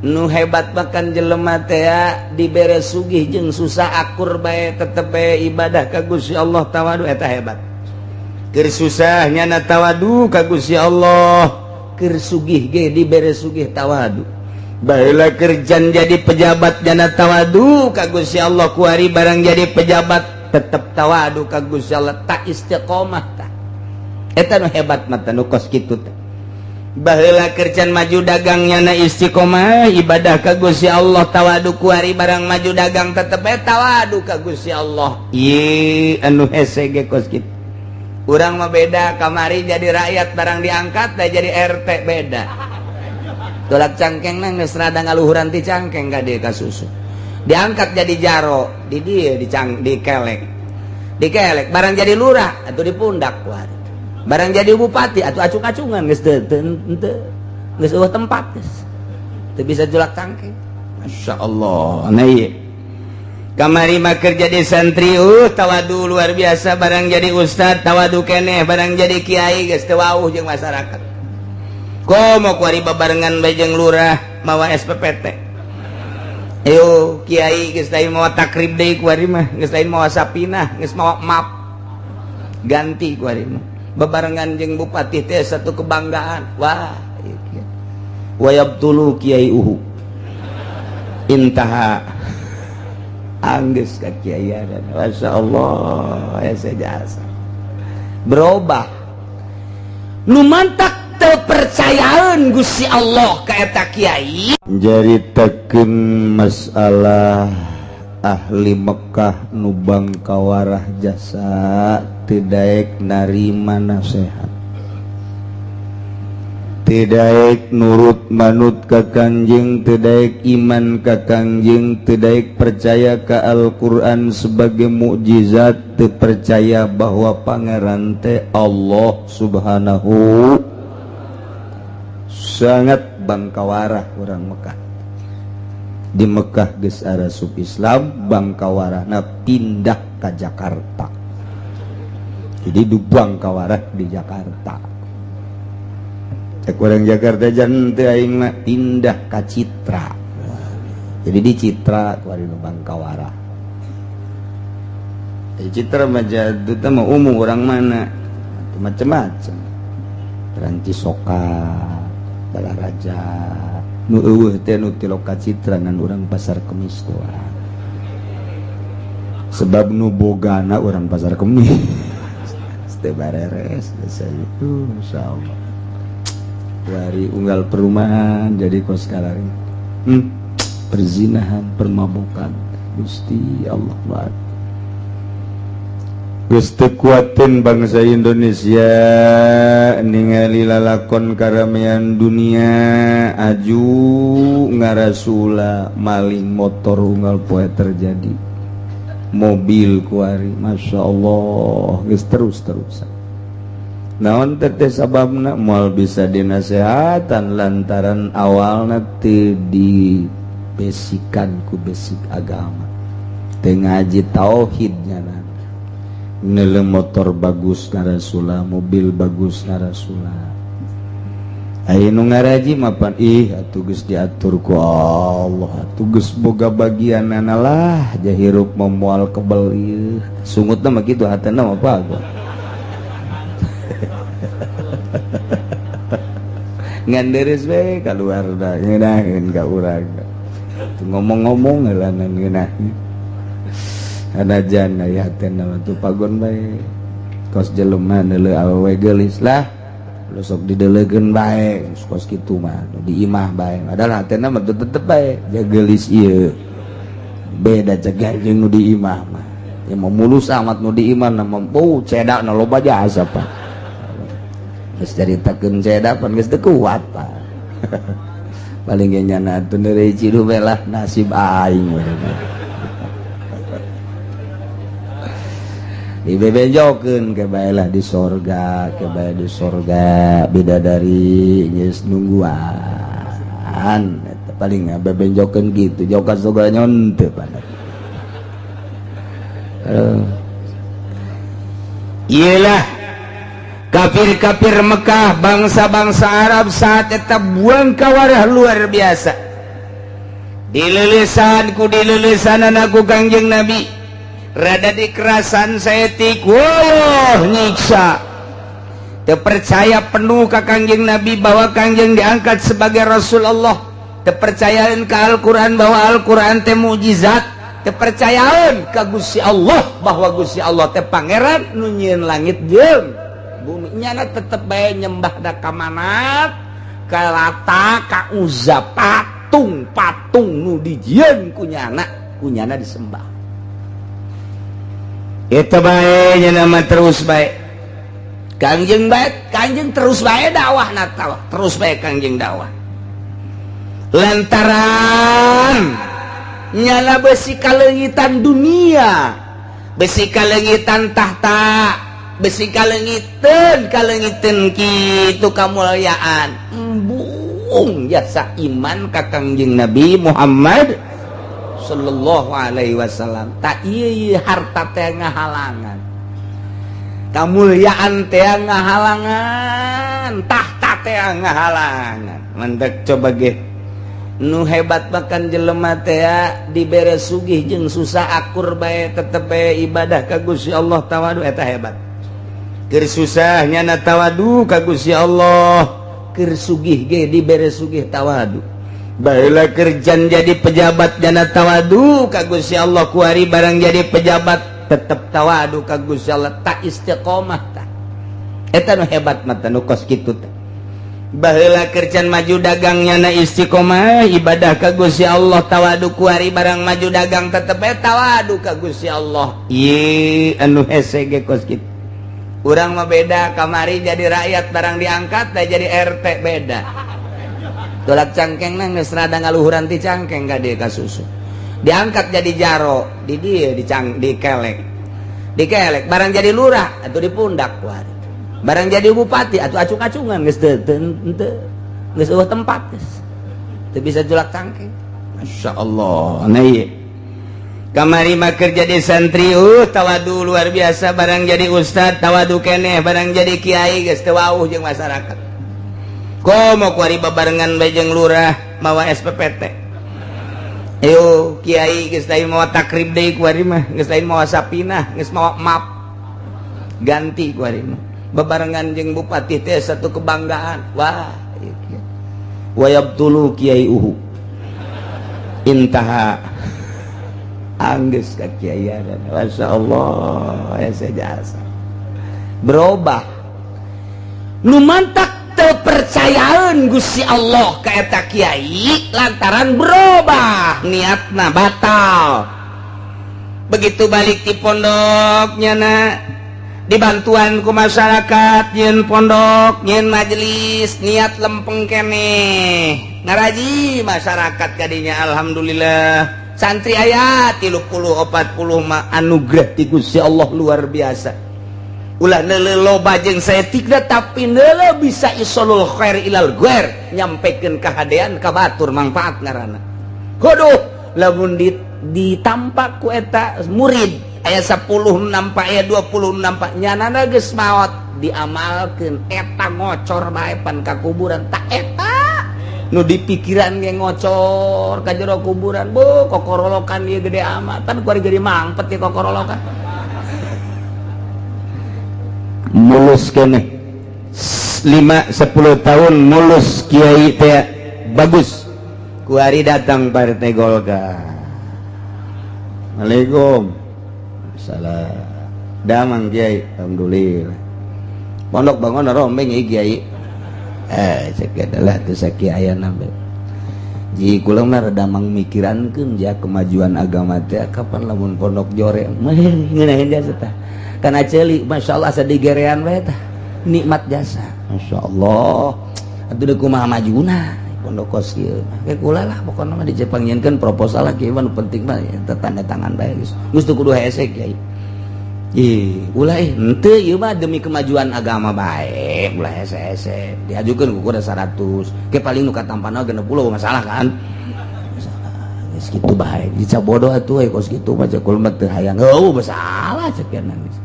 Nu hebat bahkan jelema teh dibere sugih jeung susah akur bae, tetep bae ibadah ka Gusti Allah, tawadu, eta hebat. Keur susah nyana tawadu ka Gusti Allah, keur sugih ge dibere sugih tawadu. Baheula kerjaan jadi pejabat nyana tawadu ka Gusti Allah, kuari barang jadi pejabat tetep tawadu ka Gusti Allah, tak istiqomah tah. Eta nu hebat mata nu kos kitu teh. Baheula kerjaan maju dagangnya na istiqomah ibadah ka Gusti Allah, tawadu, kuari barang maju dagang tetep bae tawadu ka Gusti Allah. Ieu anu hese ge kos kitu. Urang mah beda, kamari jadi rakyat barang diangkat teh jadi RT beda. Tolak cangkeng nang geus rada ngaluhuran ti cangkeng ka dieu ka susu. Diangkat jadi jaro di dieu dicang dikelek. Dikelek barang jadi lurah atuh di pundak kuari. Barang jadi bupati atau acung-acungan geus teu teu geus eueuh tempat, geus teu bisa julak cangkeng. Masya Allah. Nah, ieu kamari mah keur jadi santri tawadu luar biasa, barang jadi ustad tawadu keneh, barang jadi kiai geus teu wauh jeung masyarakat. Komo kuari babarengan bae jeung lurah mawa SPPT. Ayo kiai geus lain mawa takrib deui, kuari mah geus lain mawa sapinah, geus mawa map ganti kuari mah. Bebarengan jeung bupati teh satu kebanggaan. Wah, wayab tulu kiai uhu intaha anggeus ka kiai. Masya Allah ya, jasa berubah. Nu mantak teu percayaan Gusti Allah ka eta kiai. Jaritakeun masalah ahli Mekkah nu bangkawarah jasa, teu daek narima nasehat, teu daek nurut manut ka Kanjeng, teu daek iman ka Kanjeng, teu daek percaya ka Al-Qur'an sebagai mukjizat, teu percaya bahwa Pangeran teh Allah Subhanahu. Sangat bangkawarah orang Mekah. Di Mekah geus arasup Islam, bangkawarahna pindah ke Jakarta. Jadi du bangkawarah di Jakarta. Cek orang Jakarta jan teu aing mah pindah ka Citra. Jadi di Citra kuari nu bangkawarah. Di Citra mah jadu teh mah umum orang mana macam-macam. Perancis Soka, Balaraja, nu eueuh teh nu ti Loka Citra ngan urang Pasar Kemis doang. Sebab nu bogana urang Pasar Kemis. Teu bareres biasa itu, insyaallah. Dari unggal perumahan jadi kos sekarang. Perzinahan, permabukan. Gusti Allah maaf. Geus teu kuateun bangsa Indonesia ningali lalakon karamean dunia aju ngarasula, maling motor unggal poe terjadi, mobil kuari, Masya Allah, geus terus-terusan. Naon teh sababna? Moal bisa dinasehatan lantaran awalna teu dibesikan ku basic agama, teu ngaji tauhidnya. Nele motor bagus ngarasula, mobil bagus ngarasula. Aya nu ngaraji mapan, ih atuh geus diatur ku Allah, atuh geus boga bagianana lah, ja hirup moal kebel ieu. Sungutna mah kitu, hatena mah apa ngan deres we kaluar da ngeunaheun ka urang. Ngomong-ngomong heula ngeunaheun. Anajan aya hatena mah tuh pagon bae. Kos jelema neuleuh awewe geulis lah, lu sok didelegeun bae, kos kitu mah di imah bae. Padahal hatena mah tetep bae ja geulis ieu. Beda cegah jeung nu di imah mah. Ya mau mulus amat nu di imah na mampu cedakna loba jasa, Pak. Geus caritakeun cedak pan geus teu kuat, Pak. Paling ge nyana atuh neureuy ciduh bae lah nasib aing. Dibebejokeun ke bae lah di sorga, ke bae di sorga bidadari geus nungguan. Eta paling bebenjokeun gitu, jauh ka surga nyonte pada. Iyalah Kafir-kafir Mekah, bangsa-bangsa Arab saat eta buang kawarah luar biasa. Dilelesan ku dilelesan ku Kangjeng Nabi, rada dikerasan saeutik, wow, nyiksa. Terpercaya penuh ka Kangjeng Nabi bahwa Kangjeng diangkat sebagai Rasul Allah, terpercayaan ke Al-Quran bahwa Al-Quran teh mukjizat, kepercayaan ka Gusti Allah bahwa Gusti Allah teh pangeran nu nyieun langit jeung bumi. Nyana tetep bae nyembah da ka Manat, ka Lata, ka Uzza, patung patung nu dijieun ku nyana, ku nyana disembah. Eta bae nyana mah, terus bae Kangjeng bae, Kangjeng terus bae dakwah na, terus bae Kangjeng dakwah lantaran nyala besi kaleungitan dunia, besi kaleungitan tahta, besi kaleungiteun kaleungiteun kitu kamuliaan, embung jasa iman ka Kangjeng Nabi Muhammad sallallahu alaihi wasallam. Tak ieu harta teh ngahalangan, kamuliaan teh ngahalangan, tahta teh ngahalangan. Mantak coba ge nu hebat, bahkan jelema teh dibere sugih jeung susah akur bae, tetep bae ibadah ka Gusti Allah, tawadu. Eta hebat. Keur susah nyana tawadu ka Gusti Allah, keur sugih ge dibere sugih tawadu. Baheula kerjaan jadi pejabat nyana tawadu ka Gusti Allah, kuari barang jadi pejabat tetep tawadu ka Gusti Allah. Tak istiqomah tah eta nu hebat mah, nu kos kitu teh. Baheula kerjaan maju dagangnya na istiqomah ibadah ka Gusti Allah, tawadu. Kuari barang maju dagang tetep bae tawadu ka Gusti Allah. Ieu anu hese ge kos kitu. Urang mah beda, kamari jadi rakyat, barang diangkat dah jadi RT beda. Tolak cangkeng nang geus rada ngaluhuran ti cangkeng ka dieu ka susu. Diangkat jadi jaro di dieu dicang dikelek. Dikelek barang jadi lurah atuh di pundak kuari. Barang jadi bupati atau acung-acungan, geus teu teu geus eueuh tempat, geus teu bisa julak cangkeng. Masya Allah. Nah, ieu kamari mah keur jadi santri, tawadu luar biasa, barang jadi ustad tawadu keneh, barang jadi kiai geus teu wauh jeung masyarakat. Komo kuari babarengan bae jeung lurah mawa SPPT. Ayo kiai geus lain mawa takrib deui, kuari mah geus lain mawa sapinah, geus mawa map ganti. Kuari mah bebarengan jeung bupati teh satu kebanggaan. Wah, wayabtulu kiai uhu intaha anggeus ka kiai. Masya Allah ya, jasa berubah. Nu mantak percayaan Gusti Allah ka eta kiai lantaran berubah niatna, batal. Begitu balik di pondoknya na dibantuan ku masyarakat, nyin pondok, nyin majelis, niat lempeng kene ngaraji masyarakat kadinya. Alhamdulillah santri aya 30-40 mah anugerah ti Gusti Allah luar biasa. Ulah neuleuh loba jeung saeutik, tapi neuleuh bisa isolul khair ilal ghair, nyampekeun kahadean ka batur, manfaat ngaranna. Kudu lamun ditampak ku eta murid aya 10 nampak, aya 20 nampak, nyanana geus maot diamalkeun eta, ngocor bae pan ka kuburan. Tak eta nu dipikiran ge ngocor ka jero kuburan, bu kokorolokan ieu gede amat pan kuari gede mangpet ye kokorolokan. Mulus keneh 5 10 tahun mulus kiai teh bagus. Kuari datang Partai Golkar. Assalamualaikum. Salah damang kiai? Alhamdulillah. Pondok bangun rombeng ieu kiai. Eh, cek adalah teu sakieu nambe ji kula mah rada mangmikirankeun ja kemajuan agama teh. Kapan lamun pondok jore mah ngeunaheun jasa tah kana ceuli? Masyaallah, asa digerean bae tah nikmat jasa. Masyaallah atuh, deuk kumaha majuna pondok kos kieu? Ke kula lah pokona mah dicepangieunkeun proposal lah kieu mah. Nu penting mah eta tanda tangan bae geus. Geus teu kudu hese kiai. Ih, ulah ih, henteu, ieu mah demi kemajuan agama bae, ulah hese-hese. Diajukeun ku kuda 100, ke paling nu katampana 60 masalah kan? Masalah. Geus kitu bae, dicabodo atuh we kos kitu mah, cek kula mah teu hayang. Heuh, masalah cek geus.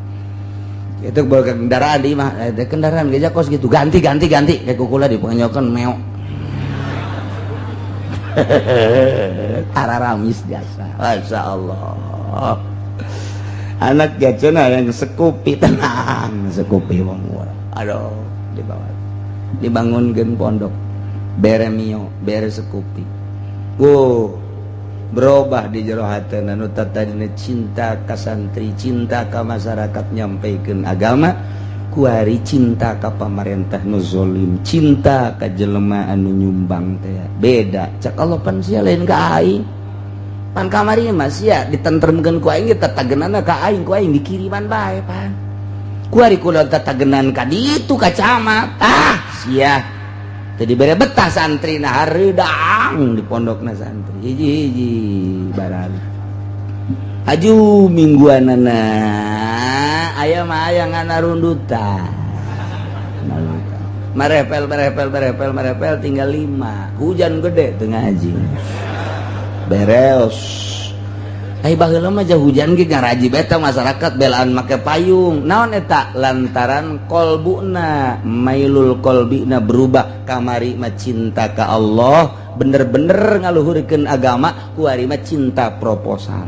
Itu bawa kendaraan di mah, kendaraan gejak kos gitu, ganti ganti ganti kayak kukula dipenyokan meok. Araramis jasa, masya Allah. Anak gacona yang sekupi tenang, sekupi wong murah. Aduh, dibawa, dibangunkan pondok, bere mio, bere sekupi. Wow, berubah di jero hatena nu tadina cinta ka santri, cinta ka masyarakat nyampaikan agama, kuari cinta ka pamarentah nu zolim, cinta ka jelema anu nyumbang teh. Beda, cak Allah pan sia lain ka aing. Pan kamari mah sia ditentremkeun ku aing tatagenana ka aing, ku aing dikiriman bae pan. Kuari kula tatagenan ka ditu ka camat. Ah, sia. Tadi bere betah santri nah hareudang di pondokna santri. Hiji-hiji barang. Haju mingguanana aya mah aya nganarundutan. Marepel marepel marepel marepel tinggal 5. Hujan gede teu ngaji. Beres. Ai baheula mah hujan ge ngaraji beta masyarakat belaan make payung. Naon eta? Lantaran kolbuna mailul kolbina berubah, kamari mah cinta ka Allah, bener-bener ngaluhurkeun agama, kuari mah cinta proposal.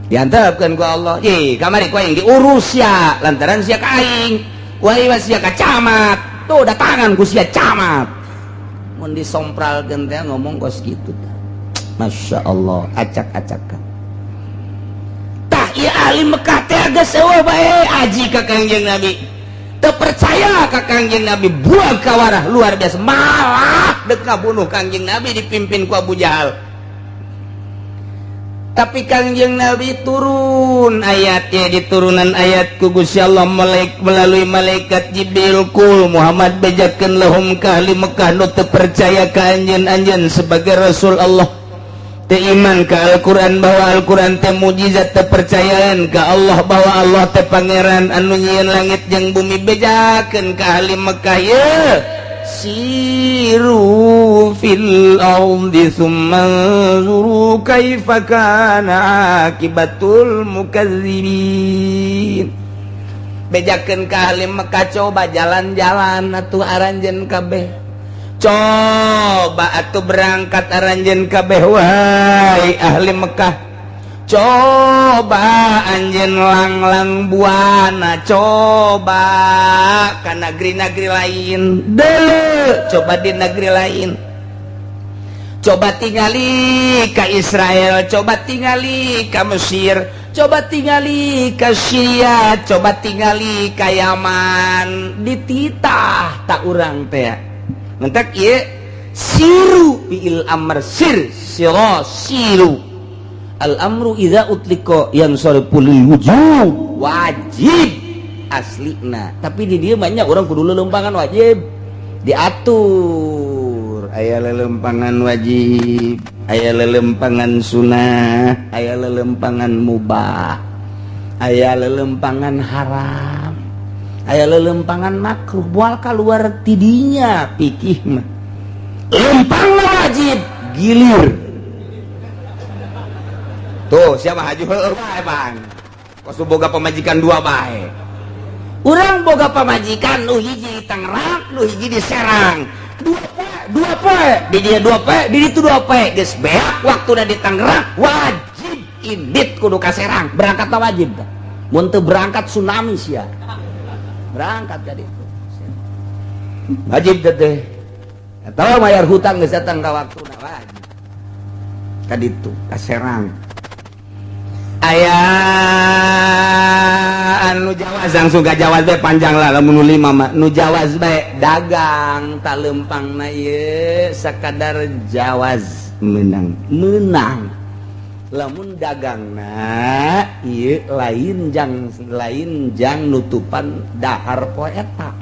Diantepkeun ku Allah, "Ih, kamari ku aing diurus ya, lantaran sia ka aing. Kuari mah sia ka camat. Tuh datangan ku sia camat." Mun disompralkeun teh ngomong kos kitu tah. Masya Allah, acak-acakan. Tah ieu ahli Mekah teh geus eueuh bae aji ka Kangjeng Nabi. Teu percaya ka Kangjeng Nabi, buang kawarah luar biasa, malah dek ngabunuh Kangjeng Nabi dipimpin ku Abu Jahal. Tapi Kangjeng Nabi turun ayatnya, diturunan ayat ku Gusti Allah melalui malaikat Jibril, kul Muhammad bejakeun lahum ka ahli Mekah nu teu percaya ka anjeun-anjeun sebagai Rasul Allah, teu iman ka Al-Qur'an bahwa Al-Qur'an teh mujizat, teu percayaan ka Allah bahwa Allah teh pangeran anu nyieun langit jeung bumi, bejakeun ka ahli Mekah ye siru fil ardi thumma anzuru kaifa kana akibatul mukadzibin. Bejakeun ka ahli Mekah, coba jalan-jalan atuh aranjeun kabeh, coba atuh berangkat aranjeun kabeh wahai ahli Mekah, coba anjeun langlang buana, coba ka negeri-negeri lain dulu, coba di negeri lain, coba tingali ka Israel, coba tingali ka Mesir, coba tingali ka Syria, coba tingali ka Yaman, dititah tak urang teh. Mentak ieu siru fi'il amr sir sira siru al amru idza utliqa yansarifu lil wujub, wajib aslina. Tapi di dieu banyak orang kudu lelempangan wajib diatur, aya lelempangan wajib, aya lelempangan sunnah, aya lelempangan mubah, aya lelempangan haram, aya lelempangan makruh, moal keluar tidinya pikih mah. Lempang wajib gilir tuh siapa haju heueuh bae bang, kos boga pamajikan dua bae. Urang boga pamajikan nu hiji di Tangerang, nu hiji di Serang, dua poe, dua poe di dia, dua poe di ditu, dua poe geus beak waktuna di Tangerang, wajib indit kudu ka Serang, berangkat wajib tah. Mun teu berangkat tsunami sia. Berangkat ka ditu wajib teh, atau bayar hutang geus datang ka waktuna wajib ka ditu ka Serang. Aya anu jawaz langsung ka jawaz bae, panjang lah lamun nu lima mah. Nu jawaz bae dagang tak lempangna ieu sakadar jawaz, menang menang lamun dagangna ieu lain jang, lain jang nutupan dahar poe eta.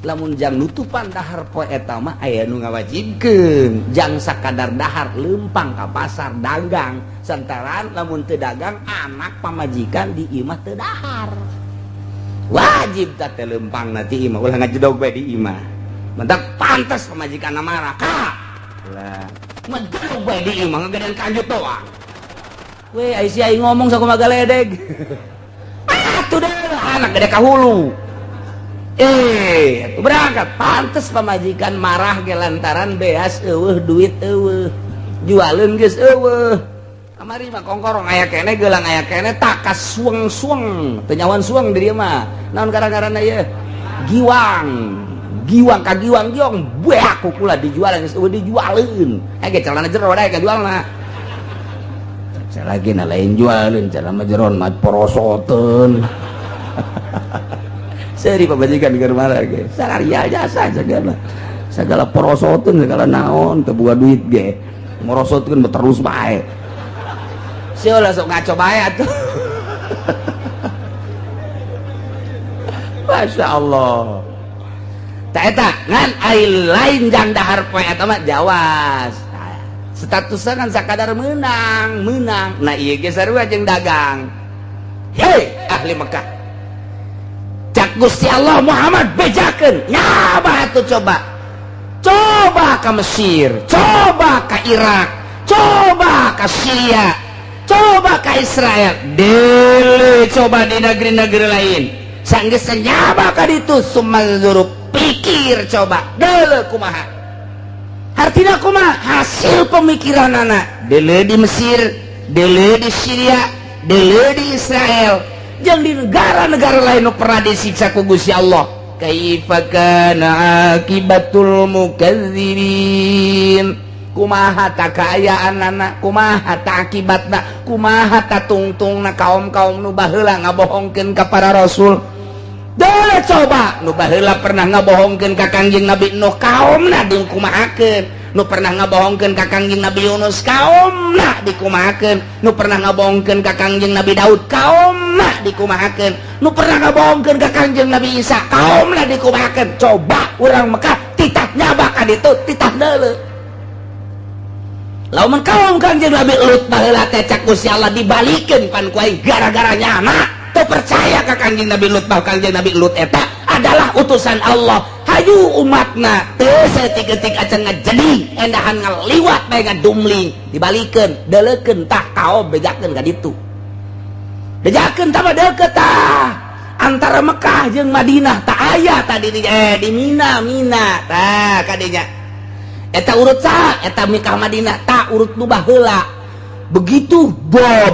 Lamun jang nutupan dahar poe eta mah aya nu ngawajibkeun jang sakadar dahar, lempang ka pasar dagang, santaran lamun teu dagang anak pamajikan di imah teu dahar, wajib teh lempang nanti imah, ulah ngajedog bae di imah, mentak pantas pamajikan marah ka lah ngedog bae di imah ngagedean kanjut doang. Weh, ai si aing ngomong sakumaha galedeg. Ah, tuh deh, anak gede ka hulu. Eh, berangkat pantes pamajikan marah ge lantaran beas eueuh, duit eueuh, jualeun geus eueuh. Kamari mah kongkorong aya keneh, gelang aya keneh, takas sueng-sueng, teu nyawan sueng di dieu mah. Naon gara-garana ieu? Giwang. Giwang ka giwang giong beak kukula dijual geus eueuh dijualeun. Eh ge celana jero dae ka jualna. Lagi na lain jualeun celana jeron mah porosoteun. Seri pamajikan keur marah ge. Salaria jasa segala. Segala porosoteun, segala naon teu boga duit ge. Morosotkeun terus bae. Sia lah sok ngaco bae atuh. Masya Allah. Tak eta ngan ai lain jang dahar poe eta mah jawas. Statusnya kan sakadar menang, menang. Nah ieu ge sarua jeung dagang. Hei ahli Mekah. Cak Gusti Allah Muhammad bejakeun. Nyaba atuh coba. Coba ke Mesir, coba ke Irak, coba ke Syria, coba ke Israel. Dele coba di negeri-negeri lain. Sanggeus nyaba ka ditu sumanzuru pikir coba. Dele kumaha. Artinya kumaha hasil pemikiran anak. Dele di Mesir, dele di Syria, dele di Israel. Jeung di negara-negara lain nu pernah disiksa ku Gusti Allah. Kaifa kana akibatul mukadzibin? Kumaha ta kaayaan anak, kumaha ta akibatna, kumaha ta tungtungna kaum-kaum nu baheula ngabohongkeun ka para rasul. Dele coba nu baheula pernah ngabohongkeun ka Kangjeng Nabi Nuh, kaumna dikumahakeun. Nu pernah ngabohongkeun ka Kangjeng Nabi Yunus, kaumna dikumahakeun. Nu pernah ngabohongkeun ka Kangjeng Nabi Daud, kaumna dikumahakeun. Nu pernah ngabohongkeun ka Kangjeng Nabi Isa, kaumna dikumahakeun. Coba urang Mekah titah nyaba ka ditu, titah deuleu. Lamun kaum Kangjeng Nabi Lut baheula teh cak Gusti Allah dibalikeun pan ku aing gara-gara nyana teu percaya ka Kangjeng Nabi Lut, bahwa Kangjeng Nabi Lut eta adalah utusan Allah. Hayu umatna teu saeutik-eutik acan ngajadi endahan ngaliwat bae ngadumling dibalikeun deuleukeun tah kaum bejakeun ka ditu. Bejakeun tah mah deukeut tah antara Mekah jeung Madinah tah aya tadi di Mina Mina tah kadinya. Eta urut saha? Eta Mekah Madinah tah urut nu baheula. Begitu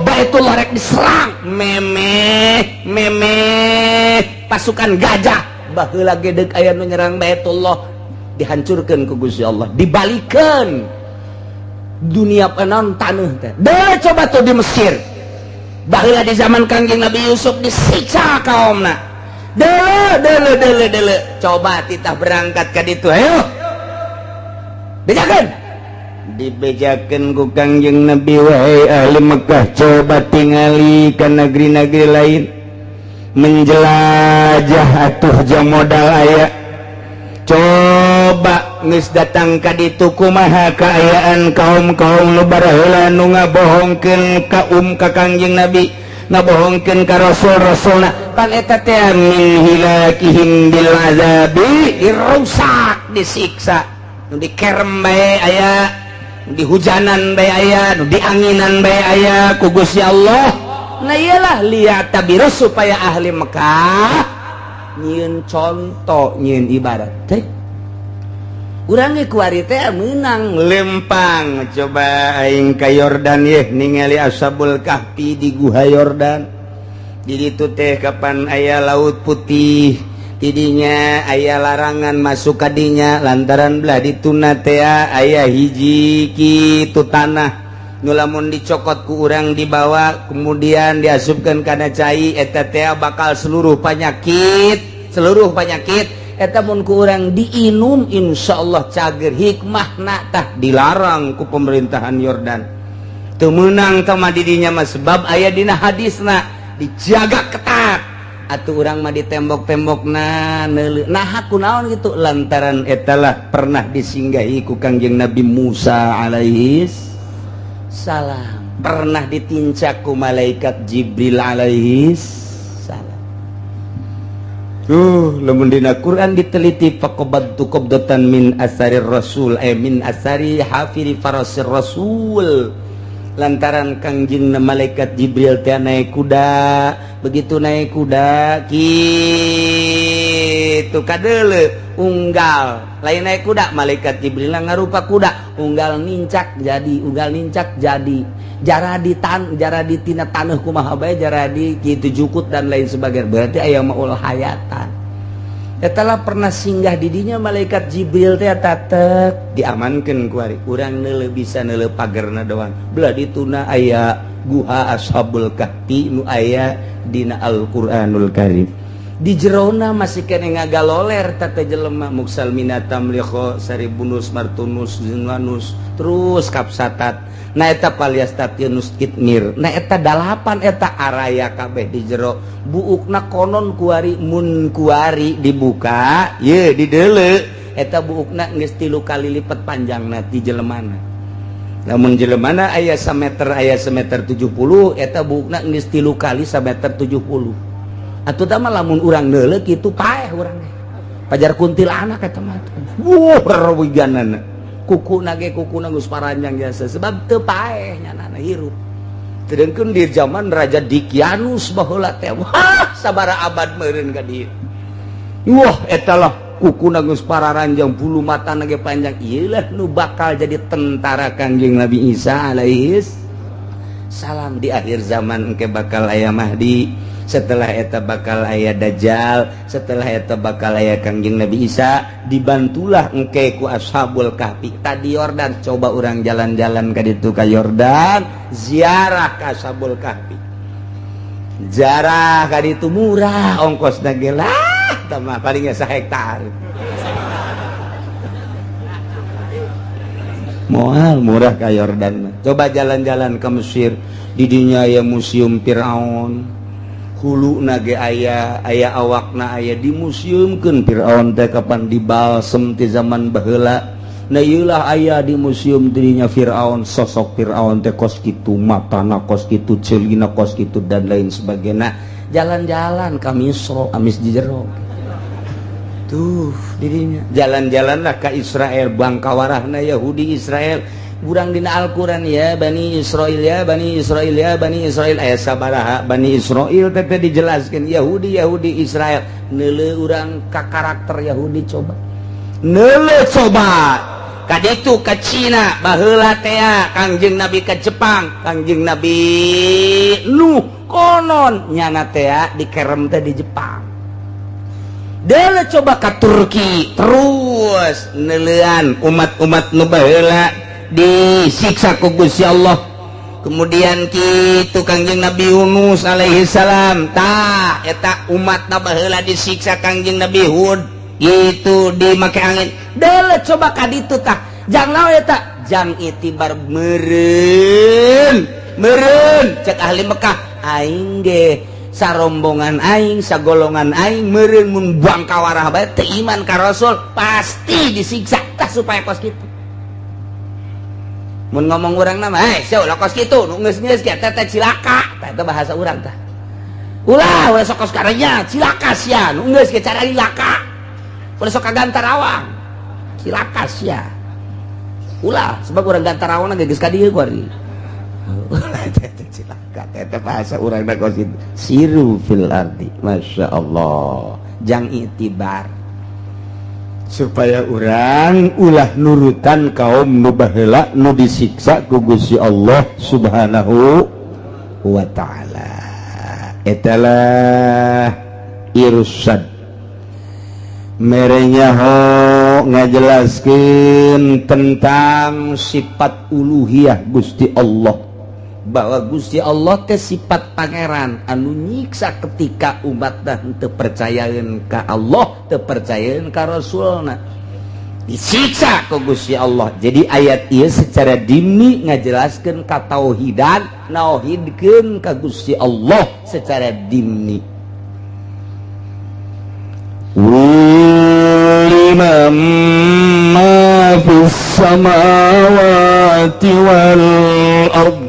Baitullah rek diserang memeh memeh pasukan gajah baheula gedeg aya nu nyerang Baitullah dihancurkeun ku Gusti Allah, dibalikeun dunia penon taneuh teh. Deuleu coba tuh di Mesir baheula di zaman Kangjeng Nabi Yusuf disiksa kaumna. Deuleu deuleu deuleu deuleu coba titah berangkat ka ditu, ayo bejakeun. Dibejakeun ku Kangjeng Nabi, wahai ahli Mekah, coba tingali ka negeri-negeri lain, menjelajah atuh jang modal aya. Coba geus datang ka ditu kumaha kaayaan kaum-kaum nu baheula nu ngabohongkeun ka ka Kangjeng Nabi, ngabohongkeun ka rasul-rasulna. Pan eta teh min hilakihim bil azabi, dirusak, disiksa, nu dikerem bae aya, nu dihujanan bae aya, nu dianginan bae aya ku Gusti Allah. Nah iyalah lihat tabiru supaya ahli Mekah nyieun contoh, nyieun ibarat teh urang ge kuari teh meunang lempang. Coba aing ka Yordan yeh ningali Ashabul Kahfi di Guha Yordan. Di ditu teh kapan aya Laut Putih, tidinya aya larangan masuk kadinya lantaran belah dituna teh aya hiji kitu tanah nu lamun dicokot ku urang dibawa kemudian diasupkeun kana cai eta teh bakal seluruh penyakit, seluruh penyakit eta mun ku urang diinum insyaallah cager. Hikmahna tah dilarang ku pemerintahan Yordan, teu meunang tah mah didinya mah sebab aya dina hadisna dijaga ketat. Atuh urang mah di tembok-tembok na nah kunaon gitu lantaran etalah pernah disinggahi ku Kangjeng Nabi Musa alaihis salam, pernah ditincak ku malaikat Jibril alaihis salam. Tuh lamun dina Quran diteliti faqabadtu qabdatan min asarir rasul, min asari hafiri farasir rasul. Lantaran Kangjeng malaikat Jibril teh naik kuda, begitu naik kuda kitu kadeuleu unggal lain naik kuda, malaikat Jibril ngarupa kuda, unggal nincak jadi, unggal nincak jadi, jara di tan, jara di tina taneuh kumaha bae jara di kitu jukut dan lain sebagainya. Berarti aya maul hayatan. Eta pernah singgah didinya malaikat Jibril teh, tatek diamankan kuari. Urang neuleuh, bisa neuleuh pagerna doang. Belah dituna aya guha Ashabul Kahfi nu aya dina Al-Qur'anul Karim. Di jerona masih kene ngagaloler tata jelema muksalmina tamliho saribunus martunus zinwanus terus kapsatat. Nah, eta paliastatinus kitmir. Nah, eta dalapan eta araya kabeh di jero buukna. Konon kuari mun kuari dibuka ye dideuleu, eta buukna geus 3 kali lipat panjangna ti jelemana. Lamun jelemana aya sameter, aya semeter 70, eta buukna geus 3 kali sameter 70. Atuh tah mah lamun urang neuleuh kitu paeh urang pajar kuntilanak eta mah. Wuh, rewiganana kuku nage, kuku geus paranjang jasa sebab teu paeh nyanana hirup. Sedangkan di zaman Raja Dikianus baheula teh, wah, sabara abad meureun ka dieu. Wah, eta lah kuku geus pararanjang, bulu mata nage panjang. Ieu lah nu bakal jadi tentara Kangjeng Nabi Isa alaihis salam di akhir zaman. Engke bakal aya Mahdi, setelah eta bakal aya Dajjal, setelah eta bakal aya Kangjeng Nabi Isa, dibantulah engke ku Ashabul Kahfi tadi Yordan. Coba orang jalan-jalan ka ditu ka Yordan, ziarah ka Ashabul Kahfi, ziarah ka ditu murah ongkosna ge lah, tah mah palingnya sahektar moal murah ka Yordan mah. Coba jalan-jalan ke Mesir, di dinya aya Museum Firaun, hulu nage aya, aya awakna aya dimuseumkeun. Firaun teh kapan dibalsem ti zaman baheula. Nah, ieu lah aya di museum dirinya Firaun, sosok Firaun teh kos kitu, matana kos kitu, ceulina kos kitu, dan lain sebagainya. Jalan-jalan ka Misro, amis di jero tuh dirinya. Jalan-jalanlah ke Israel, bangkawarahna Yahudi Israel. Urang dina Al-Quran, ya Bani Israel, ya Bani Israel, ya Bani Israel, aya sabaraha Bani Israel teh dijelaskan Yahudi, Yahudi Israel. Neuleuh urang ka karakter Yahudi, coba neuleuh, coba ka ditu ka Cina baheula teh. Kangjeng Nabi ka Jepang, Kangjeng Nabi Nuh konon nyana teh dikerem teh di Jepang. Deuleuh coba ka Turki, terus neuleuan umat-umat nu baheula disiksa ku Gusti Allah. Kemudian kitu Kangjeng Nabi Yunus alaihi salam, tah eta umat na baheula disiksa Kangjeng Nabi Hud gitu, dimake angin. Deuleuh coba ka ditu tah. Jang naon eta? Jang itibar meureun meureun cek ahli Mekah, aing ge sarombongan aing, sagolongan aing meureun mun bangkawarah bae teu iman ka Rasul pasti disiksa. Tah, supaya kos kitu mun ngomong urang nama, eh, sia ulah kos kitu, nu geus-geus ge teh teh cilaka. Tah, eta bahasa urang tah. Ulah ulah sok kos karenya, cilaka sia, nu geus ge cara cilaka. Ulah sok ka Gantarawang, cilaka sia. Ulah, sebab urang Gantarawang ge geus ka dieu kuari. Teh teh cilaka, teh teh bahasa urang na kos kitu. Siru fil ardi, Masya Allah. Jang itibar supaya orang ulah nurutan kaum nu baheula nu disiksa ku Gusti Allah Subhanahu wa Ta'ala. Etalah irsad merenyaho ngajelaskeun tentang sifat uluhiyah Gusti Allah, bahwa Gusti Allah teh sifat pangeran anu nyiksa ketika umat dah teu percayaeun ka Allah, teu percayaeun ka Rasulna, disiksa ku Gusti Allah. Jadi ayat ieu secara dimni ngajelaskeun katauhidan, nauhidkeun ka Gusti Allah secara dimni. Liman ma fis samawati wal ard.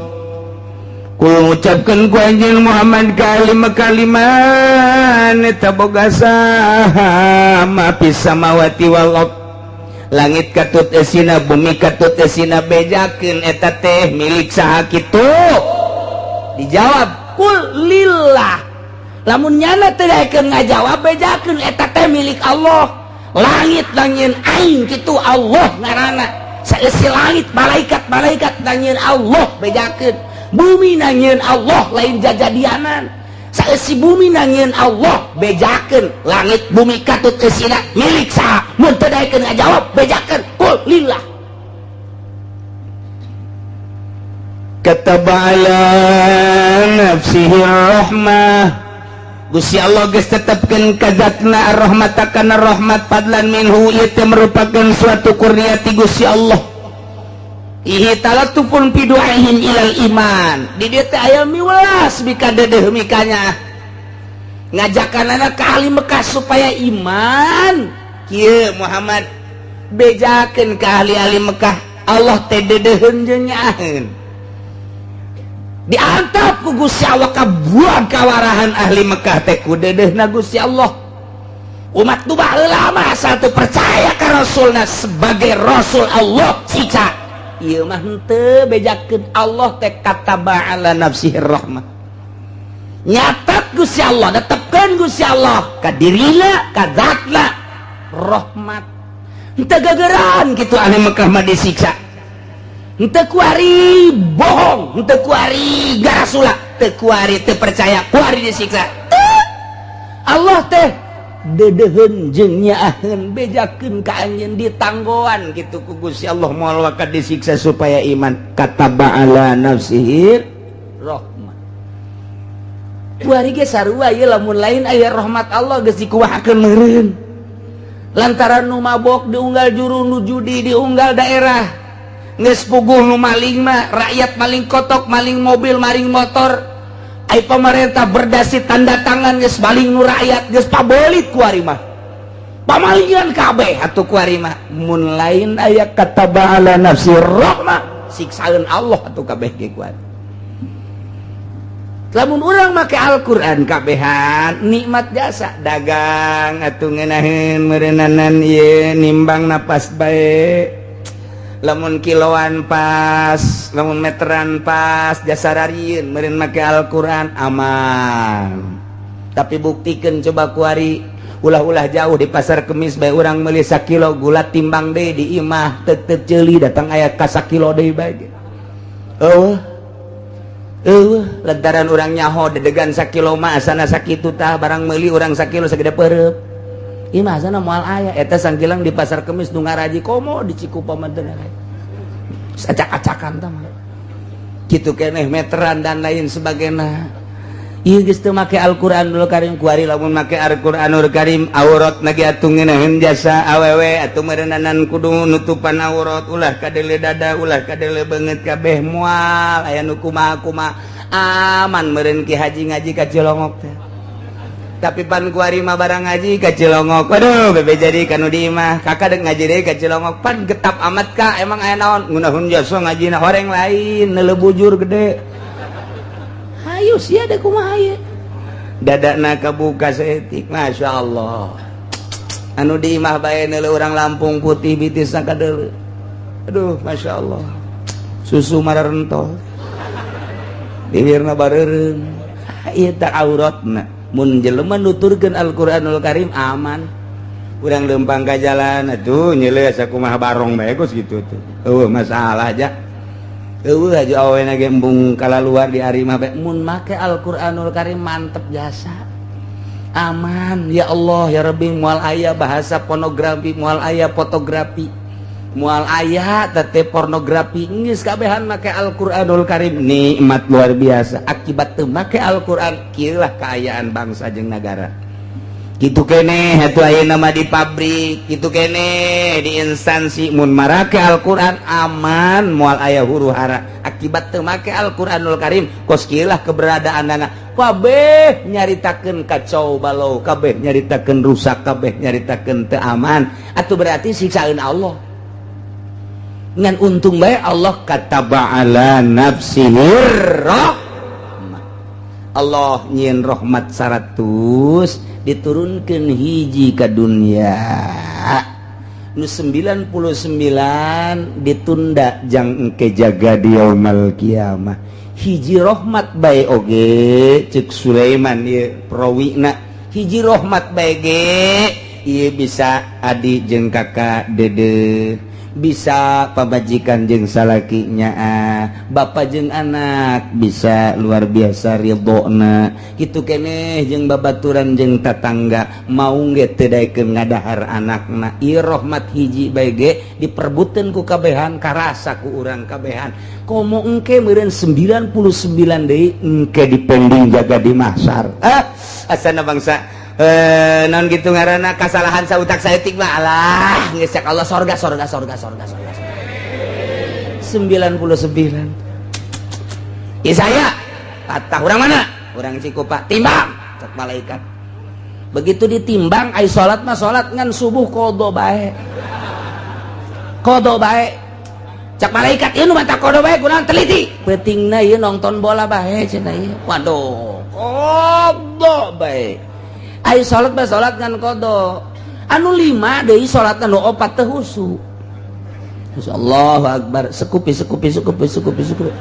Kul, ngucapkeun ku anjeun Muhammad kalimat kalimat eta boga saha ma fis samawati wal ard. Langit katut esina, bumi katut esina, bejakeun eta teh milik saha kitu? Dijawab, "Qul lillah." Lamun nyana teu daekeun ngajawab, bejakeun eta teh milik Allah. Langit nyieun aing kitu, Allah ngaranna. Saeusi langit, malaikat malaikat nyieun Allah, bejakeun. Bumi nyieun Allah, lain jajadianan. Saeusi bumi nyieun Allah, bejakeun. Langit bumi katut eusina milik saha? Mun teu daekeun ngajawab, bejakeun, "Qul lillah." Kataba ala nafsihi rahmah. Gusti Allah geus tetepkeun ka zatna ar-rahmat kana rahmat, fadlan minhu, ieu teh merupakan suatu kurnia ti Gusti Allah. Ihi talatufun fi du'aihim ilal iman. Di dieu teh aya miwelas mikadeudeeh mikanya ngajakanana ka ahli Mekah supaya iman. Kieu Muhammad, bejakeun ka ahli-ahli Mekah, Allah teh deudeuheun jeung nyaaheun. Diantap ku Gusti Allah, kabuang kawarahan ahli Mekah teh ku deudeuhna Gusti Allah. Umat nu baheula mah asal teu percaya ka Rasulna sebagai Rasul Allah, siksa. Ieu mah henteu, bejakeun Allah teh kataba ala nafsihi rahmah. Nyatat Gusti Allah, netepkeun Gusti Allah ka dirina, ka zatna rahmat. Henteu gegeran kitu ahli Mekah mah disiksa. Henteu kuari bohong, henteu kuari garasula, teu kuari teu percaya, kuari disiksa. Teu. Allah teh deudeuheun jeung nyaaheun, bejakeun ka anjeun, ditanggoan kitu ku Gusti Allah moal waka disiksa supaya iman. Kataba ala nafsihi rahmah. Kuari ge sarua ieu, lamun lain aya rahmat Allah geus dikuahakeun meureun. Lantaran nu mabok diunggal juru, nu judi diunggal daerah, geus puguh nu maling mah rakyat, maling kotok, maling mobil, maling motor. Ai pemerintah berdasi tanda tangan geus maling nu rakyat, geus pabelit kuari mah. Pamalingan kabeh atuh kuari mah. Mun lain aya kataba ala nafsi rahmah, siksaeun Allah atuh kabeh ge kuari. Lamun urang make Al-Qur'an kabehan nikmat jasa. Dagang atuh ngeunaheun meureunnanan ieu, nimbang napas bae. Lamun kiloan pas, lamun meteran pas, jasa rarieun meureun make Al-Qur'an aman. Tapi buktikan coba kuari, ulah-ulah jauh, di pasar Kemis bae urang meuli sakilo gula, timbang deui di imah, tetep ceuli datang aya ka sakilo deui bae. Eueuh eueuh, lantaran urang nyaho dedegan sakilo mah asana sakitu tah, barang meuli urang sakilo sagede peureub. Imah asana moal aya eta sangkilang di pasar Kemis nu ngaraji, komo di Cikupa mah teu aya. Acak-acakan tah mah. Kitu keneh meteran dan lain sebagainya. Ieu geus teu make Al-Qur'anul Karim kuari. Lamun make Al-Qur'anul Karim, aurat lagi atuh ngeunaheun jasa. Awewe atuh meureunanan kudu nutupan aurat, ulah kadeuleu dada, ulah kadeuleu beungeut kabeh, moal aya nu kumaha-kumaha, aman meureun. Ki Haji ngaji ka Cilongok teh. Tapi pan kuari mah barang ngaji ka Cilongok, waduh, bebe jadi kanu di imah kakak dek ngaji deui ka Cilongok, pan getap amat ka, emang aya naon? Ngeunaheun jasa ngajina horeng lain neuleu bujur gede. Hayu sia deh, kumaha ye dadana kabuka saeutik, Masya Allah. Anu di imah bae neuleu urang Lampung putih bitisna kadeuleu, aduh, Masya Allah, susu mararentol, bibirna bareureum. Ieu teh auratna. Mun jelema nuturkeun Al-Qur'anul Karim, aman. Urang lempang ka jalan atuh nyeuleuh asa kumaha barong bae kos kitu tuh, eueuh masalah aja. Eueuh aja awena ge embung kalaluar di ari mah bae. Mun make Al-Qur'anul Karim mantep jasa, aman. Ya Allah ya Rabbi, moal aya bahasa pornografi, moal aya fotografi, moal aya tete pornografi, geus kabehan make Al-Qur'anul Karim, nikmat luar biasa. Akibat teu make Al-Qur'an, kieu lah kaayaan bangsa jeung nagara. Kitu keneh atuh ayeuna mah di pabrik, kitu keneh di instansi, mun marake Al-Qur'an aman, moal aya huru hara. Akibat teu make Al-Qur'anul Karim, kos kieu lah keberadaanana. Kabeh nyaritakeun kacau balau, kabeh nyaritakeun rusak, kabeh nyaritakeun teu aman. Atuh berarti siksaeun Allah. Ngan untung bae Allah kataba ala nafsihi rahmah. Allah nyieun rahmat 100 diturunkan hiji ke dunia. Nu 99 ditunda jang engke jaga di yaumal kiamah. Hiji rahmat bae oge cek Sulaiman ieu prawina, hiji rahmat bae ge ieu bisa adi jeung kakak dede, bisa pamajikan jeung salaki nyaah, bapak jeung anak bisa luar biasa ridhona kitu keneh jeung babaturan jeung tatangga mau ge teu daekeun ngadahar anakna. Ieu rahmat hiji bae ge diperbutkeun ku kabehan, karasa ku urang kabehan. Komo engke meureun 99 deui engke dipending jaga di mahsyar. Asana bangsa non gitu ngaranna kasalahan sautak saeutik mah alah geus cek Allah sorga sorga sorga sorga sorga 99. Isaya patah urang mana? Urang Cikupa. Timbang cek malaikat. Begitu ditimbang ai salat mah salat ngan subuh qada bae. Qada bae. Cek malaikat ieu nu mata qada bae kunaon teliti. Peutingna ieu nonton bola bae cenah ieu. Waduh, qada bae. Ayo salat mah salat ngan qada. Anu 5 deui salat anu 4 teu husu. Allahu akbar, sekupi sekupi sekupi sekupi sekupi.